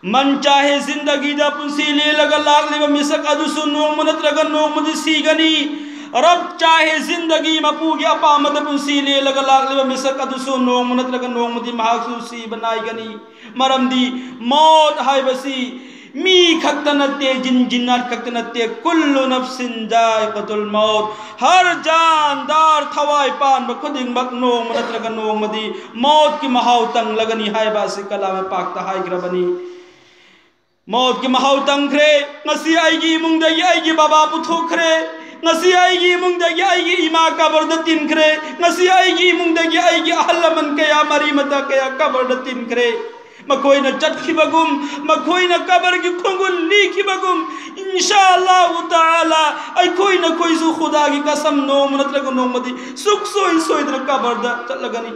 ꯃꯟ ꯆꯥꯍꯦ ꯖꯤꯟꯗꯒꯤꯗ ꯄꯨꯟꯁꯤ ꯂꯦꯜꯂꯒ ꯂꯥꯛꯂꯤꯕ ꯃꯤꯁꯛ ꯑꯗꯨꯁꯨ ꯅꯣꯡꯃ ꯅꯠꯇ꯭ꯔꯒ ꯅꯣꯡꯃꯗꯤ ꯁꯤꯒꯅꯤ꯫ ꯔꯕ ꯆꯥꯍꯦ ꯖꯤꯟꯗꯒꯤ, ꯃꯄꯨꯒꯤ ꯑꯄꯥꯝꯕꯗ ꯄꯨꯟꯁꯤ ꯂꯦꯜꯂꯒ ꯂꯥꯛꯂꯤꯕ ꯃꯤꯁꯛ ꯑꯗꯨꯁꯨ ꯅꯣꯡꯃ ꯅꯠꯇ꯭ꯔꯒ ꯅꯣꯡꯃꯗꯤ ꯃꯍꯥꯛꯁꯨ ꯁꯤꯕ ꯅꯥꯏꯒꯅꯤ꯫ ꯃꯔꯝꯗꯤ ꯃꯣꯠ ꯍꯥꯏꯕꯁꯤ ꯃꯤ ꯈꯛꯇ ꯅꯠꯇꯦ, ꯖꯤꯟ ꯖꯤꯟꯅꯥꯠ ꯈꯛꯇ ꯅꯠꯇꯦ, ꯀꯨꯜꯂꯨ ꯅꯐꯁꯤꯟ ꯖꯥꯏꯀꯥꯇꯨꯜ ꯃꯧꯠ, ꯍꯔ ꯖꯥꯟꯗꯥꯔ, ꯊꯋꯥꯏ ꯄꯥꯟꯕ ꯈꯨꯗꯤꯡꯃꯛ ꯅꯣꯡꯃ ꯅꯠꯇ꯭ꯔꯒ ꯅꯣꯡꯃꯗꯤ ꯃꯣꯠꯀꯤ ꯃꯍꯥꯎ ꯇꯪꯂꯒꯅꯤ ꯍꯥꯏꯕ ꯑꯁꯤ ꯀꯂꯥꯃ ꯄꯥꯛꯇ ꯍꯥꯏꯈ꯭ꯔꯕꯅꯤ꯫ ꯃꯣꯠꯀꯤ ꯃꯍꯥꯎ ꯇꯪꯈ꯭ꯔꯦ꯫ ꯉꯁꯤ ꯑꯩꯒꯤ ꯏꯃꯨꯡꯗꯒꯤ ꯑꯩꯒꯤ ꯕꯕꯥ ꯄꯨꯊꯣꯛꯈ꯭ꯔꯦ꯫ ꯉꯁꯤ ꯑꯩꯒꯤ ꯏꯃꯨꯡꯗꯒꯤ ꯑꯩꯒꯤ ꯏꯃꯥ ꯀꯕꯔꯗ ꯇꯤꯟꯈ꯭ꯔꯦ꯫ ꯉꯁꯤ ꯑꯩꯒꯤ ꯏꯃꯨꯡꯗꯒꯤ ꯑꯩꯒꯤ ꯑꯍꯜ ꯂꯃꯟ ꯀꯌꯥ, ꯃꯔꯤ ꯃꯇꯥ ꯀꯌꯥ ꯀꯕꯔꯗ ꯇꯤꯟꯈ꯭ꯔꯦ꯫ ꯃꯈꯣꯏꯅ ꯆꯠꯈꯤꯕꯒꯨꯝ, ꯃꯈꯣꯏꯅ ꯀꯕꯔꯒꯤ ꯈꯣꯡꯒꯨꯜ ꯂꯤꯈꯤꯕꯒꯨꯝ, ꯏꯟꯁꯥ ꯑꯜꯂꯥꯍꯨ ꯇꯥꯂꯥ, ꯑꯩꯈꯣꯏ ꯅꯈꯣꯏꯁꯨ ꯈꯨꯗꯥꯒꯤ ꯀꯁꯝ ꯅꯣꯡꯃ ꯅꯠꯇ꯭ꯔꯒ ꯅꯣꯡꯃꯗꯤ ꯁꯨꯛꯁꯣꯏ ꯁꯣꯏꯗꯅ ꯀꯕꯔꯗ ꯆꯠꯂꯒꯅꯤ꯫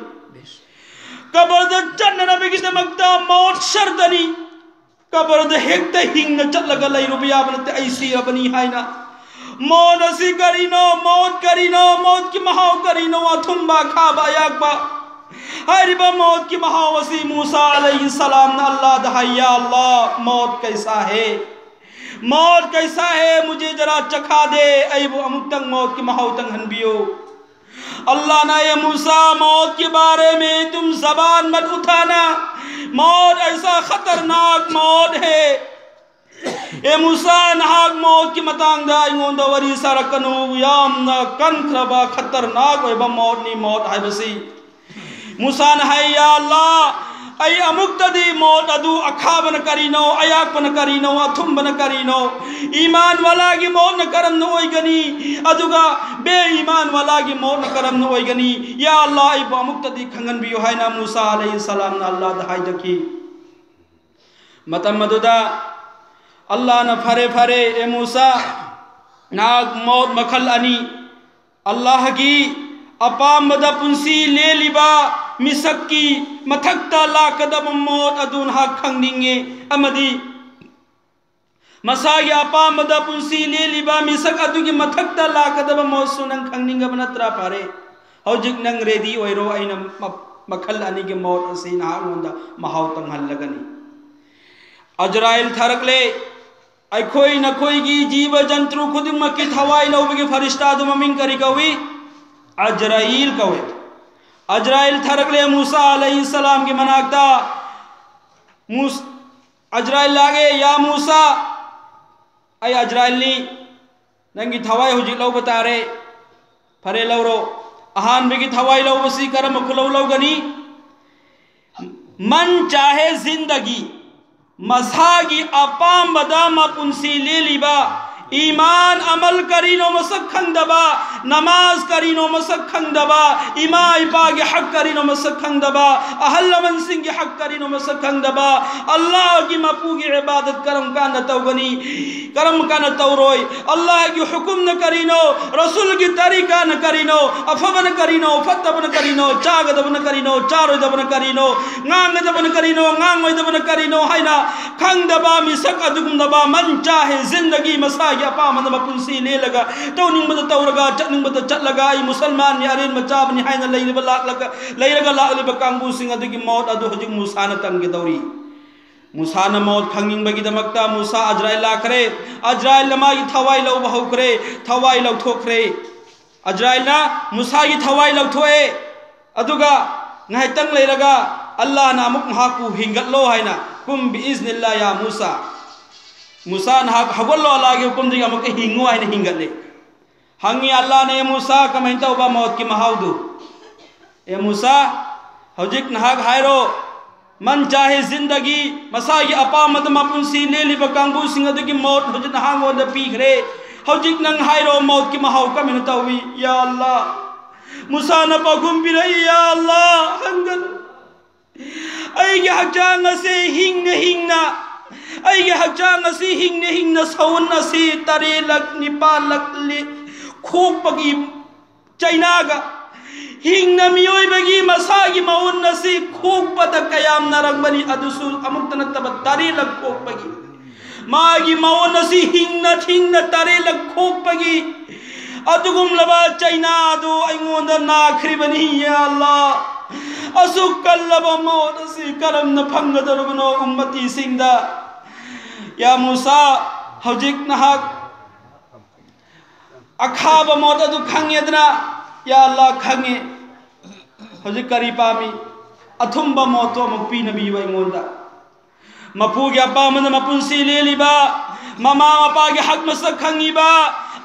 ꯀꯕꯔꯗ ꯆꯠꯅꯅꯕꯒꯤꯗꯃꯛꯇ ꯃꯣꯠ ꯁꯔꯗꯅꯤ꯫ ꯀꯕꯔꯗ ꯍꯦꯛꯇ ꯍꯤꯡꯅ ꯆꯠꯂꯒ ꯂꯩꯔꯨꯕ ꯌꯥꯕ ꯅꯠꯇꯦ, ꯑꯩ ꯁꯤꯔꯕꯅꯤ ꯍꯥꯏꯅ꯫ ꯃꯣꯠ ꯑꯁꯤ ꯀꯔꯤꯅꯣ? ꯃꯣꯠ ꯀꯔꯤꯅꯣ? ꯃꯣꯠꯀꯤ ꯃꯍꯥꯎ ꯀꯔꯤꯅꯣ? ꯑꯊꯨꯝꯕ, ꯑꯈꯥꯕ, ꯑꯌꯥꯛꯄ ꯍꯥꯏꯔꯤꯕ ꯃꯣꯠꯀꯤ ꯃꯍꯥꯎ ꯑꯁꯤ ꯃꯨꯁꯥ ꯑꯂꯩꯍꯤ ꯁꯂꯥꯝꯅ ꯑꯜꯂꯥꯗ ꯍꯥꯏ, "ꯌꯥ ꯑꯜꯂꯥ, ꯃꯣꯠ ꯀꯩꯁꯥ ꯍꯦ? ꯃꯣꯠ ꯀꯩꯁꯥ ꯍꯦ? ꯃꯨꯖꯦ ꯖꯔꯥ ꯆꯈꯥ ꯗꯦ, ꯑꯩꯕꯨ ꯑꯃꯨꯛꯇꯪ ꯃꯣꯠꯀꯤ ꯃꯍꯥꯎ ꯇꯪꯍꯟꯕꯤꯌꯨ꯫" अल्लाह ने, "ये मूसा, मौत के बारे में तुम जबान मत उठाना, मौत ऐसा खतरनाक मौत है।" ꯑꯦ ꯃꯨꯁꯥ, ꯅꯍꯥꯛ ꯃꯣꯠꯀꯤ ꯃꯇꯥꯡꯗ ꯑꯩꯉꯣꯟꯗ ꯋꯥꯔꯤ ꯁꯥꯔꯛꯀꯅꯨ, ꯌꯥꯝꯅ ꯀꯟꯈ꯭ꯔꯕ ꯈꯇꯔꯅꯥꯛ ꯑꯣꯏꯕ ꯃꯣꯠꯅꯤ ꯃꯣꯠ ꯍꯥꯏꯕꯁꯤ꯫ ꯃꯨꯁꯥꯅ ꯍꯥꯏ, "ꯌꯥ ꯑꯜꯂꯥ, ꯑꯩ ꯑꯃꯨꯛꯇꯗꯤ ꯃꯣꯠ ꯑꯗꯨ ꯑꯈꯥꯕꯅ ꯀꯔꯤꯅꯣ, ꯑꯌꯥꯛꯄꯅ ꯀꯔꯤꯅꯣ, ꯑꯊꯨꯝꯕꯅ ꯀꯔꯤꯅꯣ, ꯏꯃꯥꯟ ꯋꯥꯂꯥꯒꯤ ꯃꯣꯠꯅ ꯀꯔꯝꯅ ꯑꯣꯏꯒꯅꯤ, ꯑꯗꯨꯒ ꯕꯦ ꯏꯃꯥꯟ ꯋꯥꯂꯥꯒꯤ ꯃꯣꯠꯅ ꯀꯔꯝꯅ ꯑꯣꯏꯒꯅꯤ? ꯌꯥ ꯑꯜꯂꯥ, ꯑꯩꯕꯨ ꯑꯃꯨꯛꯇꯗꯤ ꯈꯪꯍꯟꯕꯤꯌꯨ" ꯍꯥꯏꯅ ꯃꯨꯁꯥ ꯑꯂꯩꯍꯤ ꯁꯂꯥꯝꯅ ꯑꯜꯂꯥꯗ ꯍꯥꯏꯖꯈꯤ꯫ ꯃꯇꯝ ꯑꯗꯨꯗ ꯑꯜꯂꯥꯅ, "ꯐꯔꯦ, ꯐꯔꯦ, ꯑꯦ ꯃꯨꯁꯥ, ꯅꯍꯥꯛ ꯃꯣꯠ ꯃꯈꯜ ꯑꯅꯤ, ꯑꯜꯂꯥꯍꯒꯤ ꯑꯄꯥꯝꯕꯗ ꯄꯨꯟꯁꯤ ꯂꯦꯜꯂꯤꯕ ꯃꯤꯁꯛꯀꯤ ꯃꯊꯛꯇ ꯂꯥꯛꯀꯗꯕ ꯃꯣꯠ ꯑꯗꯨ ꯅꯍꯥꯛ ꯈꯪꯅꯤꯡꯉꯦ, ꯑꯃꯗꯤ ꯃꯁꯥꯒꯤ ꯑꯄꯥꯝꯕꯗ ꯄꯨꯟꯁꯤ ꯂꯦꯜꯂꯤꯕ ꯃꯤꯁꯛ ꯑꯗꯨꯒꯤ ꯃꯊꯛꯇ ꯂꯥꯛꯀꯗꯕ ꯃꯣꯠꯁꯨ ꯅꯪ ꯈꯪꯅꯤꯡꯉꯕ ꯅꯠꯇ꯭ꯔꯥ? ꯐꯔꯦ, ꯍꯧꯖꯤꯛ ꯅꯪ ꯔꯦꯗꯤ ꯑꯣꯏꯔꯣ, ꯑꯩꯅ ꯃ-, ꯃꯈꯜ ꯑꯅꯤꯒꯤ ꯃꯣꯠ ꯑꯁꯤ ꯅꯍꯥꯛꯉꯣꯟꯗ ꯃꯍꯥꯎ ꯇꯪꯍꯜꯂꯒꯅꯤ"꯫ ꯑꯖꯔꯥꯏꯜ ꯊꯥꯔꯛꯂꯦ꯫ ꯑꯩꯈꯣꯏ ꯅꯈꯣꯏꯒꯤ ꯖꯤꯕ ꯖꯟꯇ꯭ꯔꯨ ꯈꯨꯗꯤꯡꯃꯛꯀꯤ ꯊꯋꯥꯏ ꯂꯧꯕꯒꯤ ꯐꯔꯤꯁꯇꯥꯗꯨ ꯃꯃꯤꯡ ꯀꯔꯤ ꯀꯧꯏ? ꯑꯖꯔꯥꯏꯜ ꯀꯧꯏ꯫ ꯑꯖꯔꯥꯏꯜ ꯊꯥꯔꯛꯂꯦ ꯃꯨꯁꯥ ꯑꯂꯩꯍꯤ ꯁꯂꯥꯝꯒꯤ ꯃꯅꯥꯛꯇ꯫ ꯃꯨꯁ-, ꯑꯖꯔꯥꯏꯜ ꯂꯥꯛꯑꯦ, "ꯌꯥ ꯃꯨꯁꯥ, ꯑꯩ ꯑꯖꯔꯥꯏꯜꯅꯤ, ꯅꯪꯒꯤ ꯊꯋꯥꯏ ꯍꯧꯖꯤꯛ ꯂꯧꯕ ꯇꯥꯔꯦ꯫ ꯐꯔꯦ, ꯂꯧꯔꯣ"꯫ ꯑꯍꯥꯟꯕꯒꯤ ꯊꯋꯥꯏ ꯂꯧꯕꯁꯤ ꯀꯔꯝꯕ ꯈꯨꯂꯧ ꯂꯧꯒꯅꯤ? ꯃꯟ ꯆꯥꯍꯦ ꯖꯤꯟꯗꯒꯤ, ꯃꯁꯥꯒꯤ ꯑꯄꯥꯝꯕꯗ ꯃꯄꯨꯟꯁꯤ ꯂꯦꯜꯂꯤꯕ, ꯏꯃꯥꯟ ꯑꯃꯜ ꯀꯔꯤꯅꯣ ꯃꯁꯛ ꯈꯪꯗꯕ, ꯅꯃꯥꯖ ꯀꯔꯤꯅꯣ ꯃꯁꯛ ꯈꯪꯗꯕ, ꯏꯃꯥ ꯏꯄꯥꯒꯤ ꯍꯛ ꯀꯔꯤꯅꯣ ꯃꯁꯛ ꯈꯪꯗꯕ, ꯑꯍꯜ ꯂꯃꯟꯁꯤꯡꯒꯤ ꯍꯛ ꯀꯔꯤꯅꯣ ꯃꯁꯛ ꯈꯪꯗꯕ, ꯑꯜꯂꯥꯍꯒꯤ ꯃꯄꯨꯒꯤ ꯏꯕꯥꯗꯠ ꯀꯔꯝ ꯀꯥꯟꯗ ꯇꯧꯒꯅꯤ, ꯀꯔꯝ ꯀꯥꯟꯗ ꯇꯧꯔꯣꯏ, ꯑꯜꯂꯥꯍꯒꯤ ꯍꯨꯀꯨꯝꯅ ꯀꯔꯤꯅꯣ, ꯔꯁꯨꯜꯒꯤ ꯇꯔꯤꯀꯥꯅ ꯀꯔꯤꯅꯣ, ꯑꯐꯕꯅ ꯀꯔꯤꯅꯣ, ꯐꯠꯇꯕꯅ ꯀꯔꯤꯅꯣ, ꯆꯥꯒꯗꯕꯅ ꯀꯔꯤꯅꯣ, ꯆꯥꯔꯣꯏꯗꯕꯅ ꯀꯔꯤꯅꯣ, ꯉꯥꯡꯒꯗꯕꯅ ꯀꯔꯤꯅꯣ, ꯉꯥꯡꯉꯣꯏꯗꯕꯅ ꯀꯔꯤꯅꯣ ꯍꯥꯏꯅ ꯈꯪꯗꯕ ꯃꯤꯁꯛ ꯑꯗꯨꯒꯨꯝꯂꯕ ꯃꯟ ꯆꯥꯍꯦ ꯖꯤꯟꯗꯒꯤ, ꯃꯁꯥꯒꯤ ꯑꯄꯥꯝꯕꯗ ꯃꯄꯨꯟꯁꯤ ꯂꯦꯜꯂꯒ, ꯇꯧꯅꯤꯡꯕꯗ ꯇꯧꯔꯒ, ꯆꯠꯅꯤꯡꯕꯗ ꯆꯠꯂꯒ, "ꯑꯩ ꯃꯨꯁꯜꯃꯥꯟꯅꯤ, ꯑꯔꯦꯝꯕ ꯆꯥꯕꯅꯤ" ꯍꯥꯏꯅ ꯂꯩꯔꯤꯕ ꯂꯥꯛꯂꯒ, ꯂꯩꯔꯒ ꯂꯥꯛꯂꯤꯕ ꯀꯥꯡꯕꯨꯁꯤꯡ ꯑꯗꯨꯒꯤ ꯃꯣꯠ ꯑꯗꯨ ꯍꯧꯖꯤꯛ ꯃꯨꯁꯥꯅ ꯇꯝꯒꯗꯧꯔꯤ꯫ ꯃꯨꯁꯥꯅ ꯃꯣꯠ ꯈꯪꯅꯤꯡꯕꯒꯤꯗꯃꯛꯇ ꯃꯨꯁꯥ ꯑꯖꯔꯥꯏꯜ ꯂꯥꯛꯈ꯭ꯔꯦ꯫ ꯑꯖꯔꯥꯏꯜꯅ ꯃꯥꯒꯤ ꯊꯋꯥꯏ ꯂꯧꯕ ꯍꯧꯈ꯭ꯔꯦ꯫ ꯊꯋꯥꯏ ꯂꯧꯊꯣꯛꯈ꯭ꯔꯦ꯫ ꯑꯖꯔꯥꯏꯜꯅ ꯃꯨꯁꯥꯒꯤ ꯊꯋꯥꯏ ꯂꯧꯊꯣꯛꯑꯦ꯫ ꯑꯗꯨꯒ ꯉꯥꯏꯍꯥꯛꯇꯪ ꯂꯩꯔꯒ ꯑꯜꯂꯥꯍꯅ ꯑꯃꯨꯛ ꯃꯍꯥꯛꯄꯨ ꯍꯤꯡꯒꯠꯂꯣ ꯍꯥꯏꯅ, "ꯀꯨꯝ ꯕꯤ ꯏꯖꯅꯤꯜꯂꯥ ꯌꯥ ꯃꯨꯁꯥ, "ꯃꯨꯁꯥ, ꯅꯍꯥꯛ ꯍꯧꯒꯠꯂꯣ, ꯑꯜꯂꯥꯍꯒꯤ ꯍꯨꯀꯨꯝꯗꯒꯤ ꯑꯃꯨꯛꯀ ꯍꯤꯡꯉꯨ" ꯍꯥꯏꯅ ꯍꯤꯡꯒꯠꯂꯦ꯫ ꯍꯪꯉꯤ ꯑꯜꯂꯥꯍꯅ, "ꯑꯦ ꯃꯨꯁꯥ, ꯀꯃꯥꯏꯅ ꯇꯧꯕ ꯃꯧꯠꯀꯤ ꯃꯍꯥꯎꯗꯨ? ꯑꯦ ꯃꯨꯁꯥ, ꯍꯧꯖꯤꯛ ꯅꯍꯥꯛ ꯍꯥꯏꯔꯣ, ꯃꯟ ꯆꯥꯍꯦ ꯖꯤꯟꯗꯒꯤ, ꯃꯁꯥꯒꯤ ꯑꯄꯥꯝꯕꯗ ꯃꯄꯨꯟꯁꯤ ꯂꯦꯜꯂꯤꯕ ꯀꯥꯡꯕꯨꯁꯤꯡ ꯑꯗꯨꯒꯤ ꯃꯧꯠ ꯍꯧꯖꯤꯛ ꯅꯍꯥꯛꯉꯣꯟꯗ ꯄꯤꯈ꯭ꯔꯦ꯫ ꯍꯧꯖꯤꯛ ꯅꯪ ꯍꯥꯏꯔꯣ, ꯃꯧꯠꯀꯤ ꯃꯍꯥꯎ ꯀꯃꯥꯏꯅ ꯇꯧꯏ?" ꯌꯥ ꯑꯜꯂꯥꯍ, ꯃꯨꯁꯥꯅ ꯄꯥꯎꯈꯨꯝ ꯄꯤꯔꯛꯏ, "ꯌꯥ ꯑꯜꯂꯥꯍ, ꯍꯪꯒꯅꯨ꯫ ꯑꯩꯒꯤ ꯍꯛꯆꯥꯡ ꯑꯁꯤ ꯍꯤꯡꯅ ꯍꯤꯡꯅ, ꯑꯩꯒꯤ ꯍꯛꯆꯥꯡ ꯑꯁꯤ ꯍꯤꯡꯅ ꯍꯤꯡꯅ ꯁꯎꯟ ꯑꯁꯤ ꯇꯔꯦꯠꯂꯛ ꯅꯤꯄꯥꯜꯂꯛ ꯂꯤ-, ꯈꯣꯛꯄꯒꯤ ꯆꯩꯅꯥꯒ, ꯍꯤꯡꯅ ꯃꯤꯑꯣꯏꯕꯒꯤ ꯃꯁꯥꯒꯤ ꯃꯎꯟ ꯑꯁꯤ ꯈꯣꯛꯄꯗ ꯀꯌꯥꯝ ꯅꯥꯔꯝꯒꯅꯤ, ꯑꯗꯨꯁꯨ ꯑꯃꯨꯛꯇ ꯅꯠꯇꯕ ꯇꯔꯦꯠꯂꯛ ꯈꯣꯛꯄꯒꯤ, ꯃꯥꯒꯤ ꯃꯎꯟ ꯑꯁꯤ ꯍꯤꯡꯅ ꯍꯤꯡꯅ ꯇꯔꯦꯠꯂꯛ ꯈꯣꯛꯄꯒꯤ ꯑꯗꯨꯒꯨꯝꯂꯕ ꯆꯩꯅꯥ ꯑꯗꯨ ꯑꯩꯉꯣꯟꯗ ꯅꯥꯈ꯭ꯔꯤꯕꯅꯤ꯫ ꯌꯥ ꯑꯜꯂꯥꯍ, ꯑꯁꯨꯛ ꯀꯜꯂꯕ ꯃꯧꯠ ꯑꯁꯤ ꯀꯔꯝꯅ ꯐꯪꯒꯗꯧꯔꯤꯕꯅꯣ ꯎꯝꯃꯇꯤꯁꯤꯡꯗ? ꯌꯥ ꯃꯨꯁꯥ, ꯍꯧꯖꯤꯛ ꯅꯍꯥꯛ ꯑꯈꯥꯕ ꯃꯧꯠ ꯑꯗꯨ ꯈꯪꯉꯦꯗꯅ?" "ꯌꯥ ꯑꯜꯂꯥꯍ, ꯈꯪꯉꯦ꯫ ꯍꯧꯖꯤꯛ ꯀꯔꯤ ꯄꯥꯝꯃꯤ?" "ꯑꯊꯨꯝꯕ ꯃꯧꯠꯇꯣ ꯑꯃꯨꯛ ꯄꯤꯅꯕꯤꯌꯨ ꯑꯩꯉꯣꯟꯗ꯫ ꯃꯄꯨꯒꯤ ꯑꯄꯥꯝꯕꯗ ꯃꯄꯨꯟꯁꯤ ꯂꯦꯜꯂꯤꯕ, ꯃꯃꯥ ꯃꯄꯥꯒꯤ ꯍꯛ ꯃꯁꯛ ꯈꯪꯉꯤꯕ,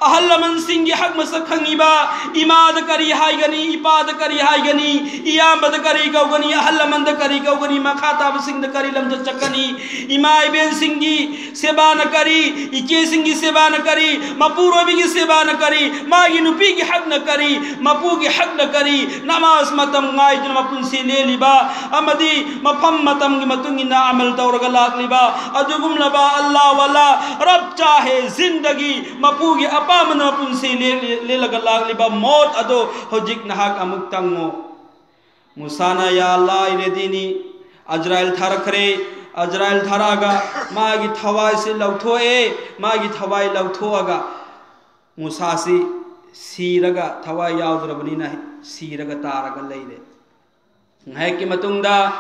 ꯑꯍꯜ ꯂꯃꯟꯁꯤꯡꯒꯤ ꯍꯛ ꯃꯁꯛ ꯈꯪꯉꯤꯕ, ꯏꯃꯥꯗ ꯀꯔꯤ ꯍꯥꯏꯒꯅꯤ, ꯏꯄꯥꯗ ꯀꯔꯤ ꯍꯥꯏꯒꯅꯤ, ꯏꯌꯥꯝꯕꯗ ꯀꯔꯤ ꯀꯧꯒꯅꯤ, ꯑꯍꯜ ꯂꯃꯟꯗ ꯀꯔꯤ ꯀꯧꯒꯅꯤ, ꯃꯈꯥ ꯇꯥꯕꯁꯤꯡꯗ ꯀꯔꯤ ꯂꯝꯆꯠ ꯆꯠꯀꯅꯤ, ꯏꯃꯥ ꯏꯕꯦꯟꯁꯤꯡꯒꯤ ꯁꯦꯕꯥꯅ ꯀꯔꯤ, ꯏꯆꯦꯁꯤꯡꯒꯤ ꯁꯦꯕꯥꯅ ꯀꯔꯤ, ꯃꯄꯨꯔꯣꯏꯕꯒꯤ ꯁꯦꯕꯥꯅ ꯀꯔꯤ, ꯃꯥꯒꯤ ꯅꯨꯄꯤꯒꯤ ꯍꯛꯅ ꯀꯔꯤ, ꯃꯄꯨꯒꯤ ꯍꯛꯅ ꯀꯔꯤ, ꯅꯃꯥꯖ ꯃꯇꯝ ꯉꯥꯏꯗꯨꯅ ꯃꯄꯨꯟꯁꯤ ꯂꯦꯜꯂꯤꯕ ꯑꯃꯗꯤ ꯃꯐꯝ ꯃꯇꯝꯒꯤ ꯃꯇꯨꯡ ꯏꯟꯅ ꯑꯃꯜ ꯇꯧꯔꯒ ꯂꯥꯛꯂꯤꯕ ꯑꯗꯨꯒꯨꯝꯂꯕ ꯑꯜꯂꯥꯍ ꯋꯥꯂꯥ, ꯔꯕ ꯆꯥꯍꯦ ꯖꯤꯟꯗꯒꯤ, ꯃꯄꯨꯒꯤ ꯑꯄꯥꯝꯕꯅ ꯃꯄꯨꯟꯁꯤ ꯂꯦꯜ-, ꯂꯦꯜꯂꯒ ꯂꯥꯛꯂꯤꯕ ꯃꯣꯠ ꯑꯗꯣ ꯍꯧꯖꯤꯛ ꯅꯍꯥꯛ ꯑꯃꯨꯛ ꯇꯪꯉꯣ." ꯃꯨꯁꯥꯅ, "ꯌꯥ ꯑꯜꯂꯥꯍ, ꯑꯩ ꯔꯦꯗꯤꯅꯤ꯫" ꯑꯖꯔꯥꯏꯜ ꯊꯥꯔꯛꯈ꯭ꯔꯦ꯫ ꯑꯖꯔꯥꯏꯜ ꯊꯥꯔꯛꯑꯒ ꯃꯥꯒꯤ ꯊꯋꯥꯏꯁꯤ ꯂꯧꯊꯣꯛꯑꯦ꯫ ꯃꯥꯒꯤ ꯊꯋꯥꯏ ꯂꯧꯊꯣꯛꯑꯒ ꯃꯨꯁꯥꯁꯤ ꯁꯤꯔꯒ, ꯊꯋꯥꯏ ꯌꯥꯎꯗ꯭ꯔꯕꯅꯤꯅ ꯁꯤꯔꯒ ꯇꯥꯔꯒ ꯂꯩꯔꯦ꯫ ꯉꯥꯏꯍꯥꯛꯀꯤ ꯃꯇꯨꯡꯗ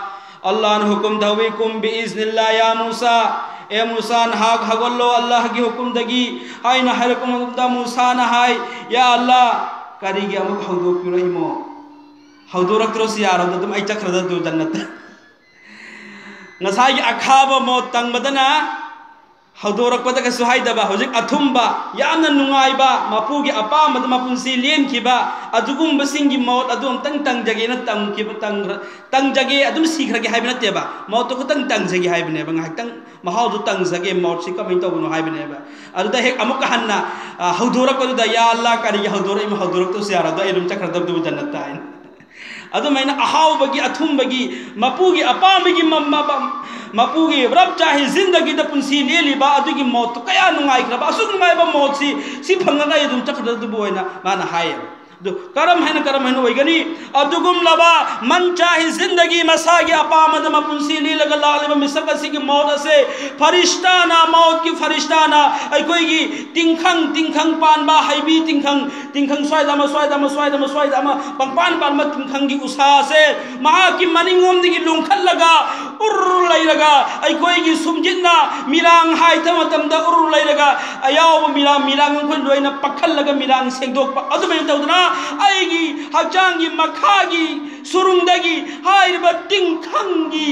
ꯑꯜꯂꯥꯍꯅ ꯍꯨꯀꯨꯝ ꯇꯧꯏ, "ꯀꯨꯝ ꯕꯤ ꯏꯖꯅꯤꯜꯂꯥꯍ ꯌꯥ ꯃꯨꯁꯥ, ꯑꯦ ꯃꯨꯁꯥ, ꯅꯍꯥꯛ ꯍꯧꯒꯠꯂꯣ ꯑꯜꯂꯥꯍꯒꯤ ꯍꯨꯀꯨꯝꯗꯒꯤ" ꯍꯥꯏꯅ ꯍꯥꯏꯔꯛꯄ ꯃꯇꯝꯗ ꯃꯨꯁꯥꯅ ꯍꯥꯏ, "ꯌꯥ ꯑꯜꯂꯥꯍ, ꯀꯔꯤꯒꯤ ꯑꯃꯨꯛ ꯍꯧꯗꯣꯛꯄꯤꯔꯛꯏꯃꯣ? ꯍꯧꯗꯣꯔꯛꯇ꯭ꯔꯁꯨ ꯌꯥꯔꯕꯗ ꯑꯗꯨꯝ ꯑꯩ ꯆꯠꯈ꯭ꯔꯗ ꯗꯨ ꯖꯟꯅꯠꯇ꯫ ꯉꯁꯥꯏꯒꯤ ꯑꯈꯥꯕ ꯃꯣꯠ ꯇꯪꯕꯗꯅ ꯍꯧꯗꯣꯔꯛꯄꯗꯒꯁꯨ ꯍꯥꯏꯗꯕ, ꯍꯧꯖꯤꯛ ꯑꯊꯨꯝꯕ, ꯌꯥꯝꯅ ꯅꯨꯡꯉꯥꯏꯕ, ꯃꯄꯨꯒꯤ ꯑꯄꯥꯝꯕꯗ ꯃꯄꯨꯟꯁꯤ ꯂꯦꯟꯈꯤꯕ ꯑꯗꯨꯒꯨꯝꯕꯁꯤꯡꯒꯤ ꯃꯣꯠ ꯑꯗꯨ ꯑꯝꯇꯪ ꯇꯪꯖꯒꯦꯅ ꯇꯝꯈꯤꯕ, ꯇꯪ-, ꯇꯪꯖꯒꯦ, ꯑꯗꯨꯝ ꯁꯤꯈ꯭ꯔꯒꯦ ꯍꯥꯏꯕ ꯅꯠꯇꯦꯕ, ꯃꯣꯠꯇꯣ ꯈꯛꯇꯪ ꯇꯪꯖꯒꯦ ꯍꯥꯏꯕꯅꯦꯕ, ꯉꯥꯏꯍꯥꯛꯇꯪ ꯃꯍꯥꯎꯗꯨ ꯇꯪꯖꯒꯦ, ꯃꯣꯠꯁꯤ ꯀꯃꯥꯏꯅ ꯇꯧꯕꯅꯣ ꯍꯥꯏꯕꯅꯦꯕ꯫ ꯑꯗꯨꯗ ꯍꯦꯛ ꯑꯃꯨꯛꯀ ꯍꯟꯅ, ꯑ, ꯍꯧꯗꯣꯔꯛꯄꯗꯨꯗ, "ꯌꯥ ꯑꯜꯂꯥ, ꯀꯔꯤꯒꯤ ꯍꯧꯗꯣꯔꯛꯏꯃꯣ? ꯍꯧꯗꯣꯔꯛꯇꯕꯁꯨ ꯌꯥꯔꯣꯏꯗ, ꯑꯩ ꯑꯗꯨꯝ ꯆꯠꯈ꯭ꯔꯗꯕꯗꯨꯕꯨ ꯖꯟꯅꯠꯇ" ꯍꯥꯏꯅ꯫ ꯑꯗꯨꯃꯥꯏꯅ ꯑꯍꯥꯎꯕꯒꯤ, ꯑꯊꯨꯝꯕꯒꯤ, ꯃꯄꯨꯒꯤ ꯑꯄꯥꯝꯕꯒꯤ ꯃ-, ꯃ-, ꯃ-, ꯃꯄꯨꯒꯤ ꯔꯕ ꯆꯥꯍꯤ ꯖꯤꯟꯗꯒꯤꯗ ꯄꯨꯟꯁꯤ ꯂꯦꯜꯂꯤꯕ ꯑꯗꯨꯒꯤ ꯃꯣꯠꯇꯨ ꯀꯌꯥ ꯅꯨꯡꯉꯥꯏꯈ꯭ꯔꯕ, ꯑꯁꯨꯛ ꯅꯨꯡꯉꯥꯏꯕ ꯃꯣꯠꯁꯤ ꯁꯤ ꯐꯪꯉꯒ ꯑꯩ ꯑꯗꯨꯝ ꯆꯠꯈ꯭ꯔꯗꯕꯗꯨꯕꯨ ꯑꯣꯏꯅ ꯃꯥꯅ ꯍꯥꯏꯌꯦꯕ꯫ ꯑꯗꯨ ꯀꯔꯝ ꯍꯥꯏꯅ, ꯀꯔꯝ ꯍꯥꯏꯅ ꯑꯣꯏꯒꯅꯤ? ꯑꯗꯨꯒꯨꯝꯂꯕ ꯃꯟ ꯆꯥꯍꯤ ꯖꯤꯟꯗꯒꯤ, ꯃꯁꯥꯒꯤ ꯑꯄꯥꯝꯕꯗ ꯃꯄꯨꯟꯁꯤ ꯂꯦꯜꯂꯒ ꯂꯥꯛꯂꯤꯕ ꯃꯤꯁꯛ ꯑꯁꯤꯒꯤ ꯃꯣꯠ ꯑꯁꯦ ꯐꯔꯤꯁꯇꯥꯅ, ꯃꯣꯠꯀꯤ ꯐꯔꯤꯁꯇꯥꯅ ꯑꯩꯈꯣꯏꯒꯤ ꯇꯤꯡꯈꯪ, ꯇꯤꯡꯈꯪ ꯄꯥꯟꯕ ꯍꯩꯕꯤ ꯇꯤꯡꯈꯪ, ꯇꯤꯡꯈꯪ ꯁ꯭ꯋꯥꯏꯗ ꯑꯃ, ꯁ꯭ꯋꯥꯏꯗ ꯑꯃ, ꯁ꯭ꯋꯥꯏꯗ ꯑꯃ, ꯁ꯭ꯋꯥꯏꯗ ꯑꯃ, ꯄꯪꯄꯥꯟ ꯄꯥꯟꯕ ꯇꯤꯡꯈꯪꯒꯤ ꯎꯁꯥꯁꯦ ꯃꯍꯥꯛꯀꯤ ꯃꯅꯤꯡꯂꯣꯝꯗꯒꯤ ꯂꯨꯡꯈꯠꯂꯒ ꯎꯔ ꯂꯩꯔꯒ ꯑꯩꯈꯣꯏꯒꯤ ꯁꯨꯝꯖꯤꯠꯅ ꯃꯤꯔꯥꯡ ꯍꯥꯏꯊꯕ ꯃꯇꯝꯗ ꯎꯔ ꯂꯩꯔꯒ ꯑꯌꯥꯎꯕ ꯃꯤꯔꯥꯡ, ꯃꯤꯔꯥꯡ ꯑꯩꯈꯣꯏ ꯂꯣꯏꯅ ꯄꯥꯈꯠꯂꯒ ꯃꯤꯔꯥꯡ ꯁꯦꯡꯗꯣꯛꯄ, ꯑꯗꯨꯃꯥꯏꯅ ꯇꯧꯗꯅ ꯑꯩꯒꯤ ꯍꯛꯆꯥꯡꯒꯤ ꯃꯈꯥꯒꯤ ꯁꯨꯔꯨꯡꯗꯒꯤ ꯍꯥꯏꯔꯤꯕ ꯇꯤꯡꯈꯪꯒꯤ,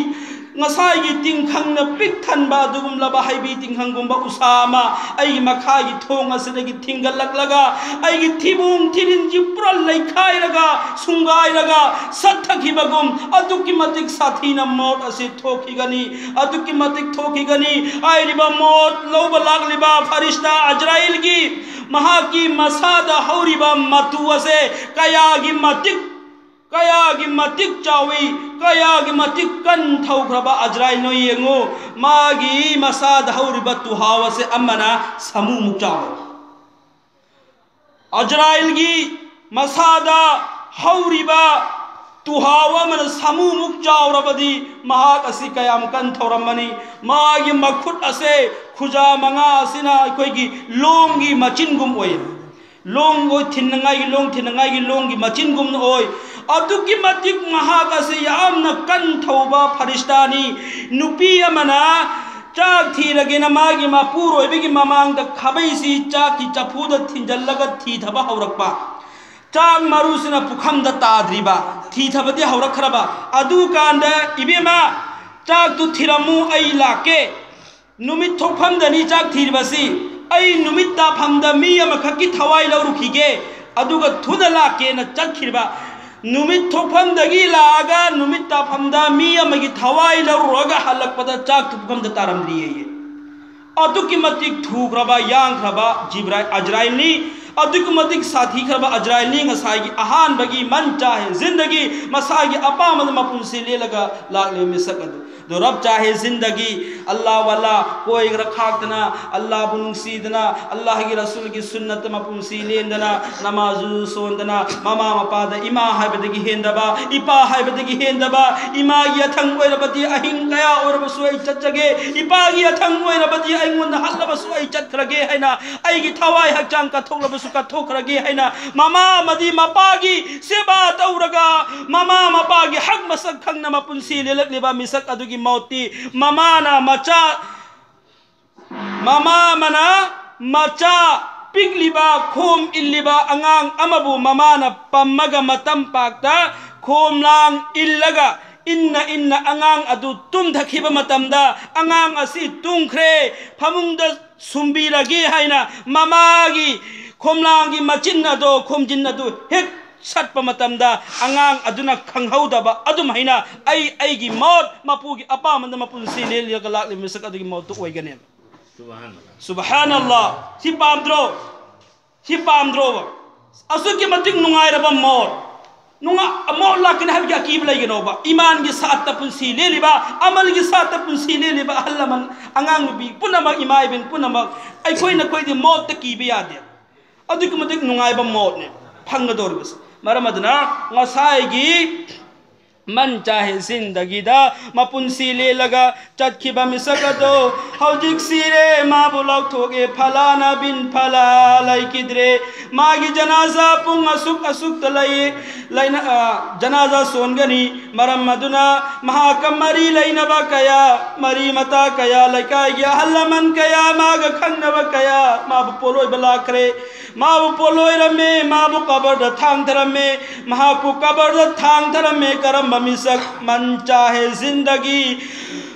ꯉꯁꯥꯏꯒꯤ ꯇꯤꯡꯈꯪꯅ ꯄꯤꯛ ꯊꯟꯕ ꯑꯗꯨꯒꯨꯝꯂꯕ ꯍꯩꯕꯤ ꯇꯤꯡꯈꯪꯒꯨꯝꯕ ꯎꯁꯥ ꯑꯃ ꯑꯩꯒꯤ ꯃꯈꯥꯒꯤ ꯊꯣꯡ ꯑꯁꯤꯗꯒꯤ ꯊꯤꯡꯒꯠꯂꯛꯂꯒ ꯑꯩꯒꯤ ꯊꯤꯕꯣꯡ ꯊꯤꯔꯤꯟꯁꯤ ꯄꯨꯔꯥ ꯂꯩꯈꯥꯏꯔꯒ, ꯁꯨꯡꯒꯥꯏꯔꯒ ꯁꯠꯊꯈꯤꯕꯒꯨꯝ ꯑꯗꯨꯛꯀꯤ ꯃꯇꯤꯛ ꯁꯥꯊꯤꯅ ꯃꯣꯠ ꯑꯁꯤ ꯊꯣꯛꯈꯤꯒꯅꯤ, ꯑꯗꯨꯛꯀꯤ ꯃꯇꯤꯛ ꯊꯣꯛꯈꯤꯒꯅꯤ꯫ ꯍꯥꯏꯔꯤꯕ ꯃꯣꯠ ꯂꯧꯕ ꯂꯥꯛꯂꯤꯕ ꯐꯔꯤꯁꯇꯥ ꯑꯖꯔꯥꯏꯜꯒꯤ ꯃꯍꯥꯛꯀꯤ ꯃꯁꯥꯗ ꯍꯧꯔꯤꯕ ꯃꯇꯨ ꯑꯁꯦ ꯀꯌꯥꯒꯤ ꯃꯇꯤꯛ, ꯀꯌꯥꯒꯤ ꯃꯇꯤꯛ ꯆꯥꯎꯏ, ꯀꯌꯥꯒꯤ ꯃꯇꯤꯛ ꯀꯟ ꯊꯧꯈ꯭ꯔꯕ ꯑꯖꯔꯥꯏꯜꯅꯣ ꯌꯦꯡꯉꯨ꯫ ꯃꯥꯒꯤ ꯃꯁꯥꯗ ꯍꯧꯔꯤꯕ ꯇꯨꯍꯥꯎ ꯑꯁꯦ ꯑꯃꯅ ꯁꯥꯃꯨꯃꯨꯛ ꯆꯥꯎꯏ꯫ ꯑꯖꯔꯥꯏꯜꯒꯤ ꯃꯁꯥꯗ ꯍꯧꯔꯤꯕ ꯇꯨꯍꯥꯎ ꯑꯃꯅ ꯁꯥꯃꯨꯃꯨꯛ ꯆꯥꯎꯔꯕꯗꯤ ꯃꯍꯥꯛ ꯑꯁꯤ ꯀꯌꯥꯝ ꯀꯟ ꯊꯧꯔꯝꯃꯅꯤ? ꯃꯥꯒꯤ ꯃꯈꯨꯠ ꯑꯁꯦ, ꯈꯨꯖꯥ ꯃꯉꯥ ꯑꯁꯤꯅ ꯑꯩꯈꯣꯏꯒꯤ ꯂꯣꯡꯒꯤ ꯃꯆꯤꯟꯒꯨꯝ ꯑꯣꯏ꯫ ꯂꯣꯡ ꯑꯣꯏ ꯊꯤꯟꯅꯉꯥꯏꯒꯤ, ꯂꯣꯡ ꯊꯤꯟꯅꯉꯥꯏꯒꯤ ꯂꯣꯡꯒꯤ ꯃꯆꯤꯟꯒꯨꯝꯅ ꯑꯣꯏ꯫ ꯑꯗꯨꯛꯀꯤ ꯃꯇꯤꯛ ꯃꯍꯥꯛ ꯑꯁꯤ ꯌꯥꯝꯅ ꯀꯟ ꯊꯧꯕ ꯐꯔꯤꯁꯇꯥꯅꯤ꯫ ꯅꯨꯄꯤ ꯑꯃꯅ ꯆꯥꯛ ꯊꯤꯔꯒꯦꯅ ꯃꯥꯒꯤ ꯃꯄꯨꯔꯣꯏꯕꯒꯤ ꯃꯃꯥꯡꯗ ꯈꯥꯕꯩꯁꯤ ꯆꯥꯛꯀꯤ ꯆꯐꯨꯗ ꯊꯤꯟꯖꯜꯂꯒ ꯊꯤꯊꯕ ꯍꯧꯔꯛꯄ꯫ ꯆꯥꯛ ꯃꯔꯨꯁꯤꯅ ꯄꯨꯈꯝꯗ ꯇꯥꯗ꯭ꯔꯤꯕ, ꯊꯤꯊꯕꯗꯤ ꯍꯧꯔꯛꯈ꯭ꯔꯕ꯫ ꯑꯗꯨꯀꯥꯟꯗ, "ꯏꯕꯦꯝꯃ, ꯆꯥꯛꯇꯨ ꯊꯤꯔꯝꯃꯨ, ꯑꯩ ꯂꯥꯛꯀꯦ" ꯅꯨꯃꯤꯠ ꯊꯣꯛꯐꯝꯗꯅꯤ ꯆꯥꯛ ꯊꯤꯔꯤꯕꯁꯤ꯫ ꯑꯩ ꯅꯨꯃꯤꯠ ꯇꯥꯐꯝꯗ ꯃꯤ ꯑꯃꯈꯛꯀꯤ ꯊꯋꯥꯏ ꯂꯧꯔꯨꯈꯤꯒꯦ, ꯑꯗꯨꯒ ꯊꯨꯅ ꯂꯥꯛꯀꯦꯅ ꯆꯠꯈꯤꯕ꯫ ꯅꯨꯃꯤꯠ ꯊꯣꯛꯐꯝꯗꯒꯤ ꯂꯥꯛꯑꯒ ꯅꯨꯃꯤꯠ ꯇꯥꯐꯝꯗ ꯃꯤ ꯑꯃꯒꯤ ꯊꯋꯥꯏ ꯂꯧꯔꯨꯔꯒ ꯍꯜꯂꯛꯄꯗ ꯆꯥꯛ ꯊꯣꯛꯐꯝꯗ ꯇꯥꯔꯝꯗ꯭ꯔꯤꯌꯦ꯫ ꯑꯗꯨꯛꯀꯤ ꯃꯇꯤꯛ ꯊꯨꯈ꯭ꯔꯕ, ꯌꯥꯡꯈ꯭ꯔꯕ ꯖꯤꯕ꯭ꯔꯥꯏ-, ꯑꯖꯔꯥꯏꯜꯅꯤ꯫ ꯑꯗꯨꯛꯀꯤ ꯃꯇꯤꯛ ꯁꯥꯊꯤꯈ꯭ꯔꯕ ꯑꯖꯔꯥꯏꯜꯅꯤ꯫ ꯉꯁꯥꯏꯒꯤ ꯑꯍꯥꯟꯕꯒꯤ ꯃꯟ ꯆꯥꯍꯦ ꯖꯤꯟꯗꯒꯤ, ꯃꯁꯥꯒꯤ ꯑꯄꯥꯝꯕꯗ ꯃꯄꯨꯟꯁꯤ ꯂꯦꯜꯂꯒ ꯂꯥꯛꯂꯤꯕ ꯃꯤꯁꯛ ꯑꯗꯨ꯫ ꯑꯗꯣ ꯔꯕ ꯆꯥꯍꯦ ꯖꯤꯟꯗꯒꯤ, ꯑꯜꯂꯥ ꯋꯥꯂꯥ, ꯀꯣꯏꯒ꯭ꯔ ꯈꯥꯛꯇꯅ, ꯑꯜꯂꯥꯕꯨ ꯅꯨꯡꯁꯤꯗꯅ, ꯑꯜꯂꯥꯍꯒꯤ ꯔꯁꯨꯜꯒꯤ ꯁꯨꯟꯅꯠꯇ ꯃꯄꯨꯟꯁꯤ ꯂꯦꯟꯗꯅ, ꯅꯃꯥꯖꯨ ꯁꯣꯟꯗꯅ, ꯃꯃꯥ ꯃꯄꯥꯗ ꯏꯃꯥ ꯍꯥꯏꯕꯗꯒꯤ ꯍꯦꯟꯗꯕ, ꯏꯄꯥ ꯍꯥꯏꯕꯗꯒꯤ ꯍꯦꯟꯗꯕ, ꯏꯃꯥꯒꯤ ꯑꯊꯪ ꯑꯣꯏꯔꯕꯗꯤ ꯑꯍꯤꯡ ꯀꯌꯥ ꯑꯣꯏꯔꯕꯁꯨ ꯑꯩ ꯆꯠꯆꯒꯦ, ꯏꯄꯥꯒꯤ ꯑꯊꯪ ꯑꯣꯏꯔꯕꯗꯤ ꯑꯩꯉꯣꯟꯗ ꯍꯜꯂꯕꯁꯨ ꯑꯩ ꯆꯠꯈ꯭ꯔꯒꯦ ꯍꯥꯏꯅ, ꯑꯩꯒꯤ ꯊꯋꯥꯏ ꯍꯛꯆꯥꯡ ꯀꯠꯊꯣꯛꯂꯕꯁꯨ ꯀꯠꯊꯣꯛꯈ꯭ꯔꯒꯦ ꯍꯥꯏꯅ, ꯃꯃꯥ ꯑꯃꯗꯤ ꯃꯄꯥꯒꯤ ꯁꯦꯕꯥ ꯇꯧꯔꯒ, ꯃꯃꯥ ꯃꯄꯥꯒꯤ ꯍꯛ ꯃꯁꯛ ꯈꯪꯅ ꯃꯄꯨꯟꯁꯤ ꯂꯦꯜꯂꯛꯂꯤꯕ ꯃꯤꯁꯛ ꯑꯗꯨꯒꯤ ꯃꯧꯠꯇꯤ, ꯃꯃꯥꯅ ꯃꯆꯥ, ꯃꯃꯥ ꯑꯃꯅ ꯃꯆꯥ ꯄꯤꯛꯂꯤꯕ, ꯈꯣꯝ ꯏꯜꯂꯤꯕ ꯑꯉꯥꯡ ꯑꯃꯕꯨ ꯃꯃꯥꯅ ꯄꯝꯃꯒ ꯃꯇꯝ ꯄꯥꯛꯇ ꯈꯣꯝꯂꯥꯡ ꯏꯜꯂꯒ, ꯏꯟꯅ ꯏꯟꯅ ꯑꯉꯥꯡ ꯑꯗꯨ ꯇꯨꯝꯊꯈꯤꯕ ꯃꯇꯝꯗ, ꯑꯉꯥꯡ ꯑꯁꯤ ꯇꯨꯝꯈ꯭ꯔꯦ, ꯐꯃꯨꯡꯗ ꯁꯨꯝꯕꯤꯔꯒꯦ ꯍꯥꯏꯅ ꯃꯃꯥꯒꯤ ꯈꯣꯝꯂꯥꯡꯒꯤ ꯃꯆꯤꯟ ꯑꯗꯣ, ꯈꯣꯝꯖꯤꯟ ꯑꯗꯨ ꯍꯦꯛ ꯁꯠꯄ ꯃꯇꯝꯗ, ꯑꯉꯥꯡ ꯑꯗꯨꯅ ꯈꯪꯍꯧꯗꯕ ꯑꯗꯨꯝ ꯍꯥꯏꯅ ꯑꯩ ꯑꯩꯒꯤ ꯃꯣꯠ, ꯃꯄꯨꯒꯤ ꯑꯄꯥꯝꯕꯗ ꯃꯄꯨꯟꯁꯤ ꯂꯦꯜꯂꯒ ꯂꯥꯛꯂꯤꯕ ꯃꯤꯁꯛ ꯑꯗꯨꯒꯤ ꯃꯣꯠꯇꯨ ꯑꯣꯏꯒꯅꯦꯕ꯫ ꯁꯨꯕꯍꯥꯅꯜꯂꯥ꯫ ꯁꯤ ꯄꯥꯝꯗ꯭ꯔꯣ? ꯁꯤ ꯄꯥꯝꯗ꯭ꯔꯣꯕ? ꯑꯁꯨꯛꯀꯤ ꯃꯇꯤꯛ ꯅꯨꯡꯉꯥꯏꯔꯕ ꯃꯣꯠ꯫ ꯅꯨꯡꯉꯥ-, ꯃꯣꯠ ꯂꯥꯛꯀꯅꯤ ꯍꯥꯏꯕꯒꯤ ꯑꯀꯤꯕ ꯂꯩꯒꯅꯣꯕ꯫ ꯏꯃꯥꯟꯒꯤ ꯁꯥꯠꯇ ꯄꯨꯟꯁꯤ ꯂꯦꯜꯂꯤꯕ, ꯑꯃꯜꯒꯤ ꯁꯥꯠꯇ ꯄꯨꯟꯁꯤ ꯂꯦꯜꯂꯤꯕ ꯑꯍꯜ ꯂꯃꯟ, ꯑꯉꯥꯡ ꯅꯨꯄꯤ ꯄꯨꯝꯅꯃꯛ, ꯏꯃꯥ ꯏꯕꯦꯟ ꯄꯨꯝꯅꯃꯛ, ꯑꯩꯈꯣꯏ ꯅꯈꯣꯏꯗꯤ ꯃꯣꯠꯇ ꯀꯤꯕ ꯌꯥꯗꯦ꯫ ꯑꯗꯨꯛꯀꯤ ꯃꯇꯤꯛ ꯅꯨꯡꯉꯥꯏꯕ ꯃꯣꯠꯅꯦ ꯐꯪꯒꯗꯧꯔꯤꯕꯁꯦ꯫ ꯃꯔꯝ ꯑꯗꯨꯅ ꯉꯁꯥꯏꯒꯤ ꯃꯟ ꯆꯥꯍꯦ ꯖꯤꯟꯗꯒꯤꯗ ꯃꯄꯨꯟꯁꯤ ꯂꯦꯜꯂꯒ ꯆꯠꯈꯤꯕ ꯃꯤꯁꯛ ꯑꯗꯣ ꯍꯧꯖꯤꯛ ꯁꯤꯔꯦ, ꯃꯥꯕꯨ ꯂꯧꯊꯣꯛꯑꯦ, ꯐꯂꯥꯅ ꯕꯤꯟ ꯐꯂꯥ ꯂꯩꯈꯤꯗ꯭ꯔꯦ꯫ ꯃꯥꯒꯤ ꯖꯅꯥꯖꯥ ꯄꯨꯡ ꯑꯁꯨꯛ ꯑꯁꯨꯛꯇ ꯂꯩ, ꯂꯩꯅ-, ꯑ, ꯖꯅꯥꯖꯥ ꯁꯣꯟꯒꯅꯤ꯫ ꯃꯔꯝ ꯑꯗꯨꯅ ꯃꯍꯥꯛꯀ ꯃꯔꯤ ꯂꯩꯅꯕ ꯀꯌꯥ, ꯃꯔꯤ ꯃꯇꯥ ꯀꯌꯥ, ꯂꯩꯀꯥꯏꯒꯤ ꯑꯍꯜ ꯂꯃꯟ ꯀꯌꯥ, ꯃꯥꯒ ꯈꯪꯅꯕ ꯀꯌꯥ ꯃꯥꯕꯨ ꯄꯣꯠꯂꯣꯏꯕ ꯂꯥꯛꯈ꯭ꯔꯦ꯫ ꯃꯥꯕꯨ ꯄꯣꯠꯂꯣꯏꯔꯝꯃꯦ, ꯃꯥꯕꯨ ꯀꯕꯔꯗ ꯊꯥꯡꯊꯔꯝꯃꯦ, ꯃꯍꯥꯛꯄꯨ ꯀꯕꯔꯗ ꯊꯥꯡꯊꯔꯝꯃꯦ꯫ ꯀꯔꯝꯕ ꯃꯤꯁꯛ? ꯃꯟ ꯆꯥꯍꯦ ꯖꯤꯟꯗꯒꯤ꯫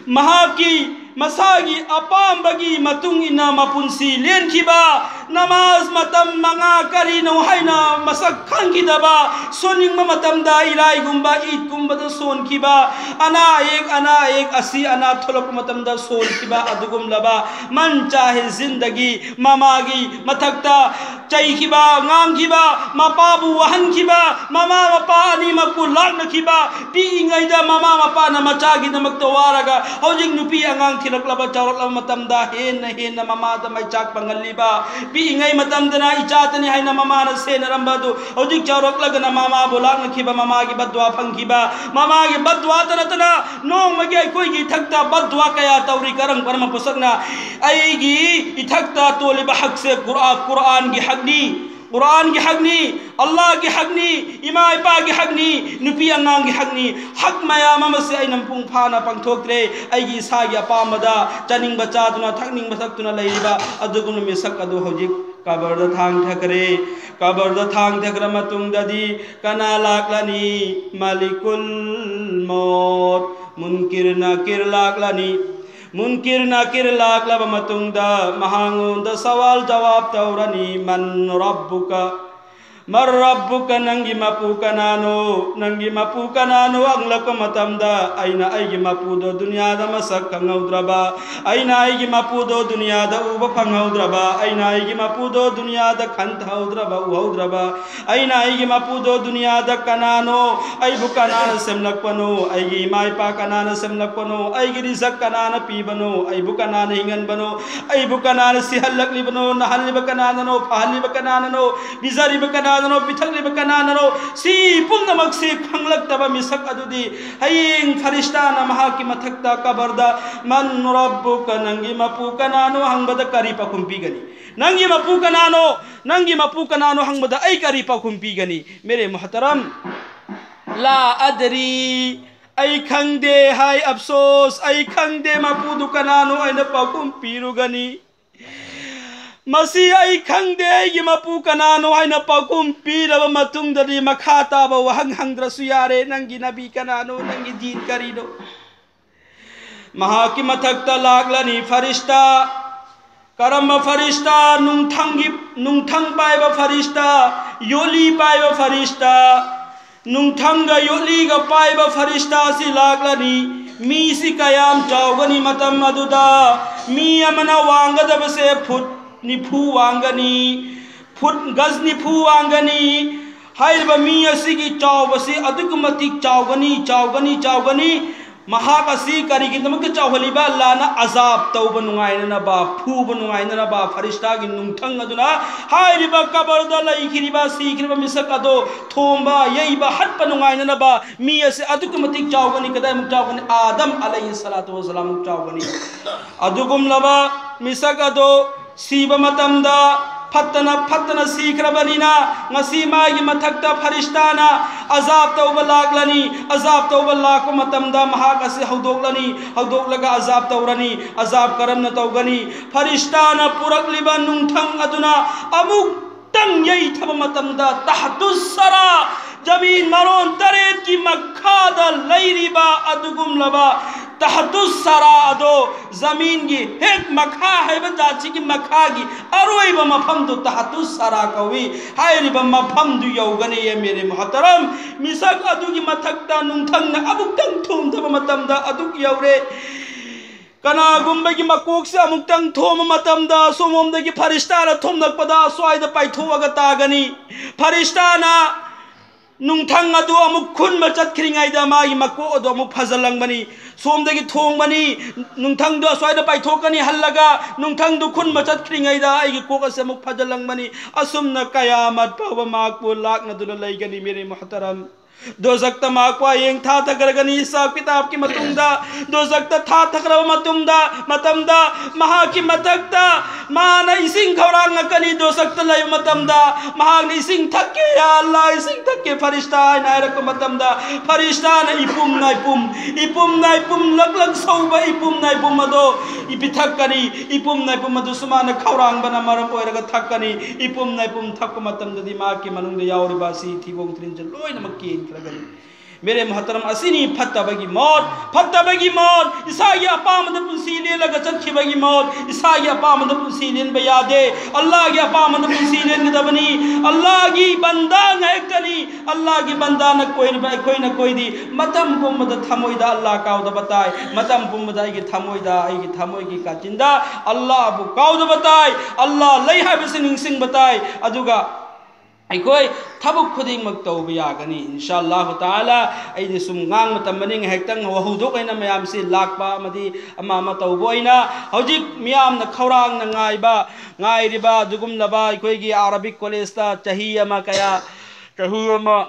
ꯃꯍꯥꯛꯀꯤ ꯃꯁꯥꯒꯤ ꯑꯄꯥꯝꯕꯒꯤ ꯃꯇꯨꯡ ꯏꯟꯅ ꯃꯄꯨꯟꯁꯤ ꯂꯦꯟꯈꯤꯕ, ꯅꯃꯥꯖ ꯃꯇꯝ ꯃꯉꯥ ꯀꯔꯤꯅꯣ ꯍꯥꯏꯅ ꯃꯁꯛ ꯈꯪꯈꯤꯗꯕ, ꯁꯣꯟꯅꯤꯡꯕ ꯃꯇꯝꯗ ꯏꯔꯥꯏꯒꯨꯝꯕ, ꯏꯗꯀꯨꯝꯕꯗ ꯁꯣꯟꯈꯤꯕ, ꯑꯅꯥ ꯑꯌꯦꯛ, ꯑꯅꯥ ꯑꯌꯦꯛ, ꯑꯁꯤ ꯑꯅꯥ ꯊꯣꯛꯂꯛꯄ ꯃꯇꯝꯗ ꯁꯣꯟꯈꯤꯕ, ꯑꯗꯨꯒꯨꯝꯂꯕ ꯃꯟ ꯆꯥꯍꯦ ꯖꯤꯟꯗꯒꯤ ꯃꯃꯥꯒꯤ ꯃꯊꯛꯇ ꯆꯩꯈꯤꯕ, ꯉꯥꯡꯈꯤꯕ, ꯃꯄꯥꯕꯨ ꯋꯥꯍꯟꯈꯤꯕ, ꯃꯃꯥ ꯃꯄꯥ ꯑꯅꯤꯃꯛꯄꯨ ꯂꯥꯛꯅꯈꯤꯕ, ꯄꯤꯛꯏꯉꯩꯗ ꯃꯃꯥ ꯃꯄꯥꯅ ꯃꯆꯥꯒꯤꯗꯃꯛꯇ ꯋꯥꯔꯒ ꯍꯧꯖꯤꯛ ꯅꯨꯄꯤ ꯑꯉꯥꯡ ꯊꯤꯔꯛꯂꯕ, ꯆꯥꯎꯔꯛꯂꯕ ꯃꯇꯝꯗ ꯍꯦꯟꯅ ꯍꯦꯟꯅ ꯃꯃꯥꯗ ꯃꯩꯆꯥꯛ ꯄꯪꯍꯜꯂꯤꯕ, ꯄꯤꯛꯏꯉꯩ ꯃꯇꯝꯗꯅ ꯏꯆꯥꯇꯅꯤ ꯍꯥꯏꯅ ꯃꯃꯥꯅ ꯁꯦꯟꯅꯔꯝꯕ ꯑꯗꯨ ꯍꯧꯖꯤꯛ ꯆꯥꯎꯔꯛꯂꯒꯅ ꯃꯃꯥꯕꯨ ꯂꯥꯛꯅꯈꯤꯕ, ꯃꯃꯥꯒꯤ ꯕꯗꯋꯥ ꯐꯪꯈꯤꯕ, ꯃꯃꯥꯒꯤ ꯕꯗꯋꯥꯇ ꯅꯠꯇꯅ ꯅꯣꯡꯃꯒꯤ ꯑꯩꯈꯣꯏꯒꯤ ꯏꯊꯛꯇ ꯕꯗꯋꯥ ꯀꯌꯥ ꯇꯧꯔꯤ꯫ ꯀꯔꯝ ꯀꯔꯝꯕ ꯄꯣꯠꯁꯛꯅ? ꯑꯩꯒꯤ ꯏꯊꯛꯇ ꯇꯣꯜꯂꯤꯕ ꯍꯛꯁꯦ ꯀꯨꯔꯥ-, ꯀꯨꯔꯥꯟꯒꯤ ꯍꯛꯅꯤ, ꯀꯨꯔꯥꯟꯒꯤ ꯍꯛꯅꯤ, ꯑꯜꯂꯥꯍꯒꯤ ꯍꯛꯅꯤ, ꯏꯃꯥ ꯏꯄꯥꯒꯤ ꯍꯛꯅꯤ, ꯅꯨꯄꯤ ꯑꯉꯥꯡꯒꯤ ꯍꯛꯅꯤ꯫ ꯍꯛ ꯃꯌꯥꯝ ꯑꯃꯁꯦ ꯑꯩꯅ ꯃꯄꯨꯡ ꯐꯥꯅ ꯄꯥꯡꯊꯣꯛꯇ꯭ꯔꯦ꯫ ꯑꯩꯒꯤ ꯏꯁꯥꯒꯤ ꯑꯄꯥꯝꯕꯗ ꯆꯥꯅꯤꯡꯕ ꯆꯥꯗꯨꯅ, ꯊꯛꯅꯤꯡꯕ ꯊꯛꯇꯨꯅ ꯂꯩꯔꯤꯕ ꯑꯗꯨꯒꯨꯝꯕ ꯃꯤꯁꯛ ꯑꯗꯨ ꯍꯧꯖꯤꯛ ꯀꯕꯔꯗ ꯊꯥꯡꯊꯈ꯭ꯔꯦ꯫ ꯀꯕꯔꯗ ꯊꯥꯡꯊꯈ꯭ꯔ ꯃꯇꯨꯡꯗꯗꯤ ꯀꯅꯥ ꯂꯥꯛꯂꯅꯤ? ꯃꯥꯂꯤꯀꯨꯜ ꯃꯣꯠ, ꯃꯨꯟꯀꯤꯔ ꯅꯀꯤꯔ ꯂꯥꯛꯂꯅꯤ꯫ ꯃꯨꯟꯀꯤꯔ ꯅꯀꯤꯔ ꯂꯥꯛꯂꯕ ꯃꯇꯨꯡꯗ ꯃꯍꯥꯛꯉꯣꯟꯗ ꯁꯋꯥꯜ ꯖꯋꯥꯕ ꯇꯧꯔꯅꯤ, "ꯃꯟ ꯔꯕ꯭ꯕꯨꯀ?" "ꯃꯟ ꯔꯕ꯭ꯕꯨꯀ?" ꯅꯪꯒꯤ ꯃꯄꯨ ꯀꯅꯥꯅꯣ? ꯅꯪꯒꯤ ꯃꯄꯨ ꯀꯅꯥꯅꯣ ꯍꯪꯂꯛꯄ ꯃꯇꯝꯗ, "ꯑꯩꯅ ꯑꯩꯒꯤ ꯃꯄꯨꯗꯣ ꯗꯨꯅꯤꯌꯥꯗ ꯃꯁꯛ ꯈꯪꯍꯧꯗ꯭ꯔꯕ, ꯑꯩꯅ ꯑꯩꯒꯤ ꯃꯄꯨꯗꯣ ꯗꯨꯅꯤꯌꯥꯗ ꯎꯕ ꯐꯪꯍꯧꯗ꯭ꯔꯕ, ꯑꯩꯅ ꯑꯩꯒꯤ ꯃꯄꯨꯗꯣ ꯗꯨꯅꯤꯌꯥꯗ ꯈꯟꯊꯍꯧꯗ꯭ꯔꯕ, ꯎꯍꯧꯗ꯭ꯔꯕ, ꯑꯩꯅ ꯑꯩꯒꯤ ꯃꯄꯨꯗꯣ ꯗꯨꯅꯤꯌꯥꯗ ꯀꯅꯥꯅꯣ? ꯑꯩꯕꯨ ꯀꯅꯥꯅ ꯁꯦꯝꯂꯛꯄꯅꯣ? ꯑꯩꯒꯤ ꯏꯃꯥ ꯏꯄꯥ ꯀꯅꯥꯅ ꯁꯦꯝꯂꯛꯄꯅꯣ? ꯑꯩꯒꯤ ꯔꯤꯖꯛ ꯀꯅꯥꯅ ꯄꯤꯕꯅꯣ? ꯑꯩꯕꯨ ꯀꯅꯥꯅ ꯍꯤꯡꯍꯟꯕꯅꯣ? ꯑꯩꯕꯨ ꯀꯅꯥꯅ ꯁꯤꯍꯜꯂꯛꯂꯤꯕꯅꯣ? ꯅꯥꯍꯜꯂꯤꯕ ꯀꯅꯥꯅꯅꯣ? ꯐꯍꯜꯂꯤꯕ ꯀꯅꯥꯅꯅꯣ? ꯄꯤꯖꯔꯤꯕ ꯀꯅꯥꯅꯅꯣ? ꯄꯤꯊꯛꯂꯤꯕ ꯀꯅꯥꯅꯅꯣ?" ꯁꯤ ꯄꯨꯝꯅꯃꯛꯁꯤ ꯈꯪꯂꯛꯇꯕ ꯃꯤꯁꯛ ꯑꯗꯨꯗꯤ ꯍꯌꯦꯡ ꯐꯔꯤꯁꯇꯥꯅ ꯃꯍꯥꯛꯀꯤ ꯃꯊꯛꯇ ꯀꯕꯔꯗ, "ꯃꯟ ꯔꯕ꯭ꯕꯨꯀ?" ꯅꯪꯒꯤ ꯃꯄꯨ ꯀꯅꯥꯅꯣ ꯍꯪꯕꯗ ꯀꯔꯤ ꯄꯥꯎꯈꯨꯝ ꯄꯤꯒꯅꯤ? ꯅꯪꯒꯤ ꯃꯄꯨ ꯀꯅꯥꯅꯣ? ꯅꯪꯒꯤ ꯃꯄꯨ ꯀꯅꯥꯅꯣ ꯍꯪꯕꯗ ꯑꯩ ꯀꯔꯤ ꯄꯥꯎꯈꯨꯝ ꯄꯤꯒꯅꯤ? ꯃꯦꯔꯦ ꯃꯨꯍꯇꯔꯝ, "ꯂꯥ ꯑꯗꯔꯤ", ꯑꯩ ꯈꯪꯗꯦ ꯍꯥꯏ꯫ ꯑꯐꯁꯣꯁ, ꯑꯩ ꯈꯪꯗꯦ ꯃꯄꯨꯗꯨ ꯀꯅꯥꯅꯣ ꯍꯥꯏꯅ ꯄꯥꯎꯈꯨꯝ ꯄꯤꯔꯨꯒꯅꯤ꯫ ꯃꯁꯤ ꯑꯩ ꯈꯪꯗꯦ, ꯑꯩꯒꯤ ꯃꯄꯨ ꯀꯅꯥꯅꯣ ꯍꯥꯏꯅ ꯄꯥꯎꯈꯨꯝ ꯄꯤꯔꯕ ꯃꯇꯨꯡꯗꯗꯤ ꯃꯈꯥ ꯇꯥꯕ ꯋꯥꯍꯪ ꯍꯪꯗ꯭ꯔꯁꯨ ꯌꯥꯔꯦ, "ꯅꯪꯒꯤ ꯅꯕꯤ ꯀꯅꯥꯅꯣ? ꯅꯪꯒꯤ ꯗꯤꯟ ꯀꯔꯤꯅꯣ?" ꯃꯍꯥꯛꯀꯤ ꯃꯊꯛꯇ ꯂꯥꯛꯂꯅꯤ ꯐꯔꯤꯁꯇꯥ꯫ ꯀꯔꯝꯕ ꯐꯔꯤꯁꯇꯥ? ꯅꯨꯡꯊꯪꯒꯤ, ꯅꯨꯡꯊꯪ ꯄꯥꯏꯕ ꯐꯔꯤꯁꯇꯥ, ꯌꯣꯠꯂꯤ ꯄꯥꯏꯕ ꯐꯔꯤꯁꯇꯥ꯫ ꯅꯨꯡꯊꯪꯒ ꯌꯣꯠꯂꯤꯒ ꯄꯥꯏꯕ ꯐꯔꯤꯁꯇꯥꯁꯤ ꯂꯥꯛꯂꯅꯤ꯫ ꯃꯤꯁꯤ ꯀꯌꯥꯝ ꯆꯥꯎꯒꯅꯤ ꯃꯇꯝ ꯑꯗꯨꯗ? ꯃꯤ ꯑꯃꯅ ꯋꯥꯡꯒꯗꯕꯁꯦ ꯐꯨꯠ ꯅꯤꯐꯨ ꯋꯥꯡꯒꯅꯤ, ꯐꯨꯠ ꯒꯖ ꯅꯤꯐꯨ ꯋꯥꯡꯒꯅꯤ꯫ ꯍꯥꯏꯔꯤꯕ ꯃꯤ ꯑꯁꯤꯒꯤ ꯆꯥꯎꯕꯁꯤ ꯑꯗꯨꯛꯀꯤ ꯃꯇꯤꯛ ꯆꯥꯎꯒꯅꯤ, ꯆꯥꯎꯒꯅꯤ, ꯆꯥꯎꯒꯅꯤ꯫ ꯃꯍꯥꯛ ꯑꯁꯤ ꯀꯔꯤꯒꯤꯗꯃꯛꯇ ꯆꯥꯎꯍꯜꯂꯤꯕ? ꯑꯜꯂꯥꯅ ꯑꯖꯥꯕ ꯇꯧꯕ ꯅꯨꯡꯉꯥꯏꯅꯅꯕ, ꯐꯨꯕ ꯅꯨꯡꯉꯥꯏꯅꯅꯕ꯫ ꯐꯔꯤꯁꯇꯥꯒꯤ ꯅꯨꯡꯊꯪ ꯑꯗꯨꯅ ꯍꯥꯏꯔꯤꯕ ꯀꯕꯔꯗ ꯂꯩꯈꯤꯔꯤꯕ, ꯁꯤꯈ꯭ꯔꯤꯕ ꯃꯤꯁꯛ ꯑꯗꯣ ꯊꯣꯝꯕ, ꯌꯩꯕ, ꯍꯠꯄ ꯅꯨꯡꯉꯥꯏꯅꯅꯕ꯫ ꯃꯤ ꯑꯁꯤ ꯑꯗꯨꯛꯀꯤ ꯃꯇꯤꯛ ꯆꯥꯎꯒꯅꯤ꯫ ꯀꯗꯥꯏꯃꯨꯛ ꯆꯥꯎꯒꯅꯤ? ꯑꯥꯗꯝ ꯑꯂꯩꯍꯤ ꯁꯂꯥꯇꯨ ꯋꯁꯂꯥꯝꯃꯨꯛ ꯆꯥꯎꯒꯅꯤ꯫ ꯑꯗꯨꯒꯨꯝꯂꯕ ꯃꯤꯁꯛ ꯑꯗꯣ ꯁꯤꯕ ꯃꯇꯝꯗ ꯐꯠꯇꯅ, ꯐꯠꯇꯅ ꯁꯤꯈ꯭ꯔꯕꯅꯤꯅ, ꯉꯁꯤ ꯃꯥꯒꯤ ꯃꯊꯛꯇ ꯐꯔꯤꯁꯇꯥꯅ ꯑꯖꯥꯕ ꯇꯧꯕ ꯂꯥꯛꯂꯅꯤ꯫ ꯑꯖꯥꯕ ꯇꯧꯕ ꯂꯥꯛꯄ ꯃꯇꯝꯗ ꯃꯍꯥꯛ ꯑꯁꯤ ꯍꯧꯗꯣꯛꯂꯅꯤ꯫ ꯍꯧꯗꯣꯛꯂꯒ ꯑꯖꯥꯕ ꯇꯧꯔꯅꯤ꯫ ꯑꯖꯥꯕ ꯀꯔꯝꯅ ꯇꯧꯒꯅꯤ? ꯐꯔꯤꯁꯇꯥꯅ ꯄꯨꯔꯛꯂꯤꯕ ꯅꯨꯡꯊꯪ ꯑꯗꯨꯅ ꯑꯃꯨꯛꯇꯪ ꯌꯩꯊꯕ ꯃꯇꯝꯗ, ꯇꯍꯇꯨ ꯁꯔꯥ, ꯖꯃꯤꯟ ꯃꯔꯣꯟ ꯇꯔꯦꯠꯀꯤ ꯃꯈꯥꯗ ꯂꯩꯔꯤꯕ ꯑꯗꯨꯒꯨꯝꯂꯕ ꯇꯍꯇꯨ ꯁꯔꯥ ꯑꯗꯣ, ꯖꯃꯤꯟꯒꯤ ꯍꯦꯛ ꯃꯈꯥ ꯍꯥꯏꯕ ꯖꯥꯠꯁꯤꯒꯤ ꯃꯈꯥꯒꯤ ꯑꯔꯣꯏꯕ ꯃꯐꯝꯗꯨ ꯇꯍꯇꯨ ꯁꯔꯥ ꯀꯧꯏ꯫ ꯍꯥꯏꯔꯤꯕ ꯃꯐꯝꯗꯨ ꯌꯧꯒꯅꯤ꯫ ꯌꯦ ꯃꯦꯔꯦ ꯃꯨꯍꯇꯔꯝ, ꯃꯤꯁꯛ ꯑꯗꯨꯒꯤ ꯃꯊꯛꯇ ꯅꯨꯡꯊꯪꯅ ꯑꯃꯨꯛꯇꯪ ꯊꯣꯝꯊꯕ ꯃꯇꯝꯗ ꯑꯗꯨꯛ ꯌꯧꯔꯦ꯫ ꯀꯅꯥꯒꯨꯝꯕꯒꯤ ꯃꯀꯣꯛꯁꯦ ꯑꯃꯨꯛꯇꯪ ꯊꯣꯝꯕ ꯃꯇꯝꯗ, ꯑꯁꯣꯝꯂꯣꯝꯗꯒꯤ ꯐꯔꯤꯁꯇꯥꯅ ꯊꯣꯝꯂꯛꯄꯗ ꯑꯁ꯭ꯋꯥꯏꯗ ꯄꯥꯏꯊꯣꯛꯑꯒ ꯇꯥꯒꯅꯤ꯫ ꯐꯔꯤꯁꯇꯥꯅ ꯅꯨꯡꯊꯪ ꯑꯗꯨ ꯑꯃꯨꯛ ꯈꯨꯟꯕ ꯆꯠꯈ꯭ꯔꯤꯉꯩꯗ ꯃꯥꯒꯤ ꯃꯀꯣꯛ ꯑꯗꯨ ꯑꯃꯨꯛ ꯐꯖꯜꯂꯝꯒꯅꯤ꯫ ꯁꯣꯝꯗꯒꯤ ꯊꯣꯡꯕꯅꯤ, ꯅꯨꯡꯊꯪꯗꯨ ꯑꯁ꯭ꯋꯥꯏꯗ ꯄꯥꯏꯊꯣꯛꯀꯅꯤ, ꯍꯜꯂꯒ ꯅꯨꯡꯊꯪꯗꯨ ꯈꯨꯟꯕ ꯆꯠꯈ꯭ꯔꯤꯉꯩꯗ ꯑꯩꯒꯤ ꯀꯣꯛ ꯑꯁꯤ ꯑꯃꯨꯛ ꯐꯖꯜꯂꯝꯒꯅꯤ꯫ ꯑꯁꯨꯝꯅ ꯀꯌꯥꯃꯠ ꯐꯥꯎꯕ ꯃꯍꯥꯛꯄꯨ ꯂꯥꯛꯅꯗꯨꯅ ꯂꯩꯒꯅꯤ꯫ ꯃꯦꯔꯦ ꯃꯨꯍꯇꯔꯝ, ꯗꯣꯖꯛꯇ ꯃꯍꯥꯛꯄꯨ ꯍꯌꯦꯡ ꯊꯥꯊꯈ꯭ꯔꯒꯅꯤ꯫ ꯍꯤꯁꯥꯕ ꯀꯤꯇꯥꯕꯀꯤ ꯃꯇꯨꯡꯗ ꯗꯣꯖꯛꯇ ꯊꯥꯊꯈ꯭ꯔꯕ ꯃꯇꯨꯡꯗ, ꯃꯇꯝꯗ ꯃꯍꯥꯛꯀꯤ ꯃꯊꯛꯇ ꯃꯥꯅ ꯏꯁꯤꯡ ꯈꯧꯔꯥꯡꯉꯛꯀꯅꯤ꯫ ꯗꯣꯖꯛꯇ ꯂꯩꯕ ꯃꯇꯝꯗ ꯃꯍꯥꯛꯅ ꯏꯁꯤꯡ ꯊꯛꯀꯦ, "ꯌꯥ ꯑꯜꯂꯥ, ꯏꯁꯤꯡ ꯊꯛꯀꯦ ꯐꯔꯤꯁꯇꯥ" ꯍꯥꯏꯅ ꯍꯥꯏꯔꯛꯄ ꯃꯇꯝꯗ, ꯐꯔꯤꯁꯇꯥꯅ ꯏꯄꯨꯝ ꯅꯥꯏꯄꯨꯝ, ꯏꯄꯨꯝ ꯅꯥꯏꯄꯨꯝ, ꯂꯛ ꯂꯛ ꯁꯧꯕ ꯏꯄꯨꯝ ꯅꯥꯏꯄꯨꯝ ꯑꯗꯣ ꯄꯤꯊꯛꯀꯅꯤ꯫ ꯏꯄꯨꯝ ꯅꯥꯏꯄꯨꯝ ꯑꯗꯨꯁꯨ ꯃꯥꯅ ꯈꯧꯔꯥꯡꯕꯅ ꯃꯔꯝ ꯑꯣꯏꯔꯒ ꯊꯛꯀꯅꯤ꯫ ꯏꯄꯨꯝ ꯅꯥꯏꯄꯨꯝ ꯊꯛꯄ ꯃꯇꯝꯗꯗꯤ ꯃꯍꯥꯛꯀꯤ ꯃꯅꯨꯡꯗ ꯌꯥꯎꯔꯤꯕ ꯑꯁꯤ ꯊꯤꯕꯣꯡ ꯊꯤꯔꯤꯟꯁꯦ ꯂꯣꯏꯅꯃꯛ ꯀꯦꯟꯈ꯭ꯔꯒꯅꯤ꯫ ꯃꯦꯔꯦ ꯃꯨꯍꯇꯔꯝ, ꯑꯁꯤꯅꯤ ꯐꯠꯇꯕꯒꯤ ꯃꯣꯠ꯫ ꯐꯠꯇꯕꯒꯤ ꯃꯣꯠ, ꯏꯁꯥꯒꯤ ꯑꯄꯥꯝꯕꯗ ꯄꯨꯟꯁꯤ ꯂꯦꯜꯂꯒ ꯆꯠꯈꯤꯕꯒꯤ ꯃꯣꯠ꯫ ꯏꯁꯥꯒꯤ ꯑꯄꯥꯝꯕꯗ ꯄꯨꯟꯁꯤ ꯂꯦꯟꯕ ꯌꯥꯗꯦ꯫ ꯑꯜꯂꯥꯍꯒꯤ ꯑꯄꯥꯝꯕꯗ ꯄꯨꯟꯁꯤ ꯂꯦꯟꯒꯗꯕꯅꯤ꯫ ꯑꯜꯂꯥꯍꯒꯤ ꯕꯟꯗꯥ ꯉꯥꯛꯇꯅꯤ꯫ ꯑꯜꯂꯥꯍꯒꯤ ꯕꯟꯗꯥꯅ ꯀꯣꯏꯔꯤꯕ ꯑꯩꯈꯣꯏꯅ ꯀꯣꯏꯗꯤ ꯃꯇꯝ ꯄꯨꯝꯕꯗ ꯊꯃꯣꯏꯗ ꯑꯜꯂꯥꯍ ꯀꯥꯎꯗꯕ ꯇꯥꯏ꯫ ꯃꯇꯝ ꯄꯨꯝꯕꯗ ꯑꯩꯒꯤ ꯊꯃꯣꯏꯗ, ꯑꯩꯒꯤ ꯊꯃꯣꯏꯒꯤ ꯀꯥꯆꯤꯟꯗ ꯑꯜꯂꯥꯍꯕꯨ ꯀꯥꯎꯗꯕ ꯇꯥꯏ꯫ ꯑꯜꯂꯥꯍ ꯂꯩ ꯍꯥꯏꯕꯁꯤ ꯅꯤꯡꯁꯤꯡꯕ ꯇꯥꯏ꯫ ꯑꯗꯨꯒ ꯑꯩꯈꯣꯏ ꯊꯕꯛ ꯈꯨꯗꯤꯡꯃꯛ ꯇꯧꯕ ꯌꯥꯒꯅꯤ, ꯏꯟꯁꯥ ꯑꯜꯂꯥꯍꯨ ꯇꯥꯂꯥ꯫ ꯑꯩꯗꯤ ꯁꯨꯝ ꯉꯥꯡꯕ ꯇꯝꯕꯅꯤ, ꯉꯥꯏꯍꯥꯛꯇꯪ ꯋꯥꯍꯧꯗꯣꯛ ꯑꯣꯏꯅ ꯃꯌꯥꯝꯁꯤ ꯂꯥꯛꯄ ꯑꯃꯗꯤ ꯑꯃ ꯑꯃ ꯇꯧꯕ ꯑꯣꯏꯅ ꯍꯧꯖꯤꯛ ꯃꯤꯌꯥꯝꯅ ꯈꯧꯔꯥꯡꯅ ꯉꯥꯏꯕ, ꯉꯥꯏꯔꯤꯕ ꯑꯗꯨꯒꯨꯝꯂꯕ ꯑꯩꯈꯣꯏꯒꯤ ꯑꯔꯥꯕꯤꯛ ꯀꯣꯂꯦꯖꯇ ꯆꯍꯤ ꯑꯃ ꯀꯌꯥ, ꯆꯍꯤ ꯑꯃ,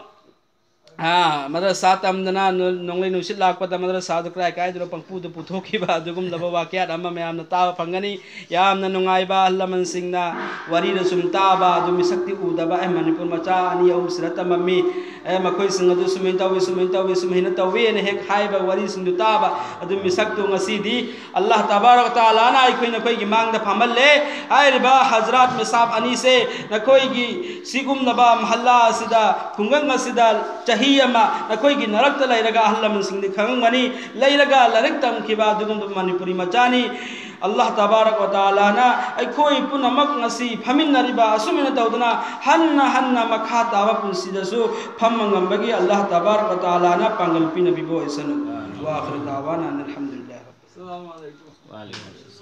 ꯑꯥ, ꯃꯗ꯭ꯔꯁꯥ ꯇꯝꯗꯅ ꯅꯣ-, ꯅꯣꯡꯂꯩ ꯅꯨꯡꯁꯤꯠ ꯂꯥꯛꯄꯗ ꯃꯗ꯭ꯔꯁꯥꯗꯨ ꯀꯔꯥꯏ ꯀꯥꯏꯗꯅꯣ ꯄꯪꯄꯨꯗ ꯄꯨꯊꯣꯛꯈꯤꯕ ꯑꯗꯨꯒꯨꯝꯂꯕ ꯋꯥꯀꯌꯥꯠ ꯑꯃ ꯃꯌꯥꯝꯅ ꯇꯥꯕ ꯐꯪꯒꯅꯤ꯫ ꯌꯥꯝꯅ ꯅꯨꯡꯉꯥꯏꯕ ꯑꯍꯜ ꯂꯃꯟꯁꯤꯡꯅ ꯋꯥꯔꯤꯗ ꯁꯨꯝ ꯇꯥꯕ, ꯑꯗꯨ ꯃꯤꯁꯛꯇꯤ ꯎꯗꯕ, ꯑꯦ, ꯃꯅꯤꯄꯨꯔ ꯃꯆꯥ ꯑꯅꯤ ꯑꯍꯨꯝꯁꯤꯗ ꯇꯝꯃꯝꯃꯤ, ꯑꯦ, ꯃꯈꯣꯏꯁꯤꯡ ꯑꯗꯨ ꯁꯨꯃꯥꯏꯅ ꯇꯧꯏ, ꯁꯨꯃꯥꯏꯅ ꯇꯧꯏ, ꯁꯨꯃꯥꯏꯅ ꯇꯧꯏ ꯍꯥꯏꯅ ꯍꯦꯛ ꯍꯥꯏꯕ ꯋꯥꯔꯤꯁꯤꯡꯗꯨ ꯇꯥꯕ, ꯑꯗꯨ ꯃꯤꯁꯛꯇꯨ ꯉꯁꯤꯗꯤ ꯑꯜꯂꯥꯍ ꯇꯕꯥꯔꯛ ꯇꯥꯂꯥꯅ ꯑꯩꯈꯣꯏ ꯅꯈꯣꯏꯒꯤ ꯃꯥꯡꯗ ꯐꯝꯍꯜꯂꯦ꯫ ꯍꯥꯏꯔꯤꯕ ꯍꯖꯔꯥꯠ ꯃꯤꯁꯥꯞ ꯑꯅꯤꯁꯦ ꯅꯈꯣꯏꯒꯤ ꯁꯤꯒꯨꯝꯂꯕ ꯃꯍꯜꯂꯥ ꯑꯁꯤꯗ, ꯈꯨꯡꯒꯪ ꯑꯁꯤꯗ ꯆꯍꯤ ꯑꯃ ꯅꯈꯣꯏꯒꯤ ꯅꯔꯛꯇ ꯂꯩꯔꯒ, ꯑꯍꯜ ꯂꯃꯟꯁꯤꯡꯗꯤ ꯈꯪꯉꯝꯒꯅꯤ, ꯂꯩꯔꯒ ꯂꯥꯏꯔꯤꯛ ꯇꯝꯈꯤꯕ ꯑꯗꯨꯒꯨꯝꯕ ꯃꯅꯤꯄꯨꯔꯤ ꯃꯆꯥꯅꯤ꯫ ꯑꯜꯂꯥꯍ ꯇꯕꯥꯔꯛ ꯋ ꯇꯥꯂꯥꯅ ꯑꯩꯈꯣꯏ ꯄꯨꯝꯅꯃꯛ ꯉꯁꯤ ꯐꯝꯃꯤꯟꯅꯔꯤꯕ ꯑꯁꯨꯃꯥꯏꯅ ꯇꯧꯗꯅ ꯍꯟꯅ ꯍꯟꯅ ꯃꯈꯥ ꯇꯥꯕ ꯄꯨꯟꯁꯤꯗꯁꯨ ꯐꯝꯕ ꯉꯝꯕꯒꯤ ꯑꯜꯂꯥꯍ ꯇꯕꯥꯔꯛ ꯋ ꯇꯥꯂꯥꯅ ꯄꯥꯡꯒꯜ ꯄꯤꯅꯕꯤꯕ ꯑꯣꯏꯁꯅꯨ꯫ ꯋꯥ ꯑꯥꯈꯤꯔꯨ ꯗꯥꯋꯥꯅꯥ ꯑꯅꯤꯜ ꯍꯝꯗꯨꯂꯤꯜꯂꯥꯍꯤ ꯔꯕꯤꯜ ꯑꯥꯂꯃꯤꯟ꯫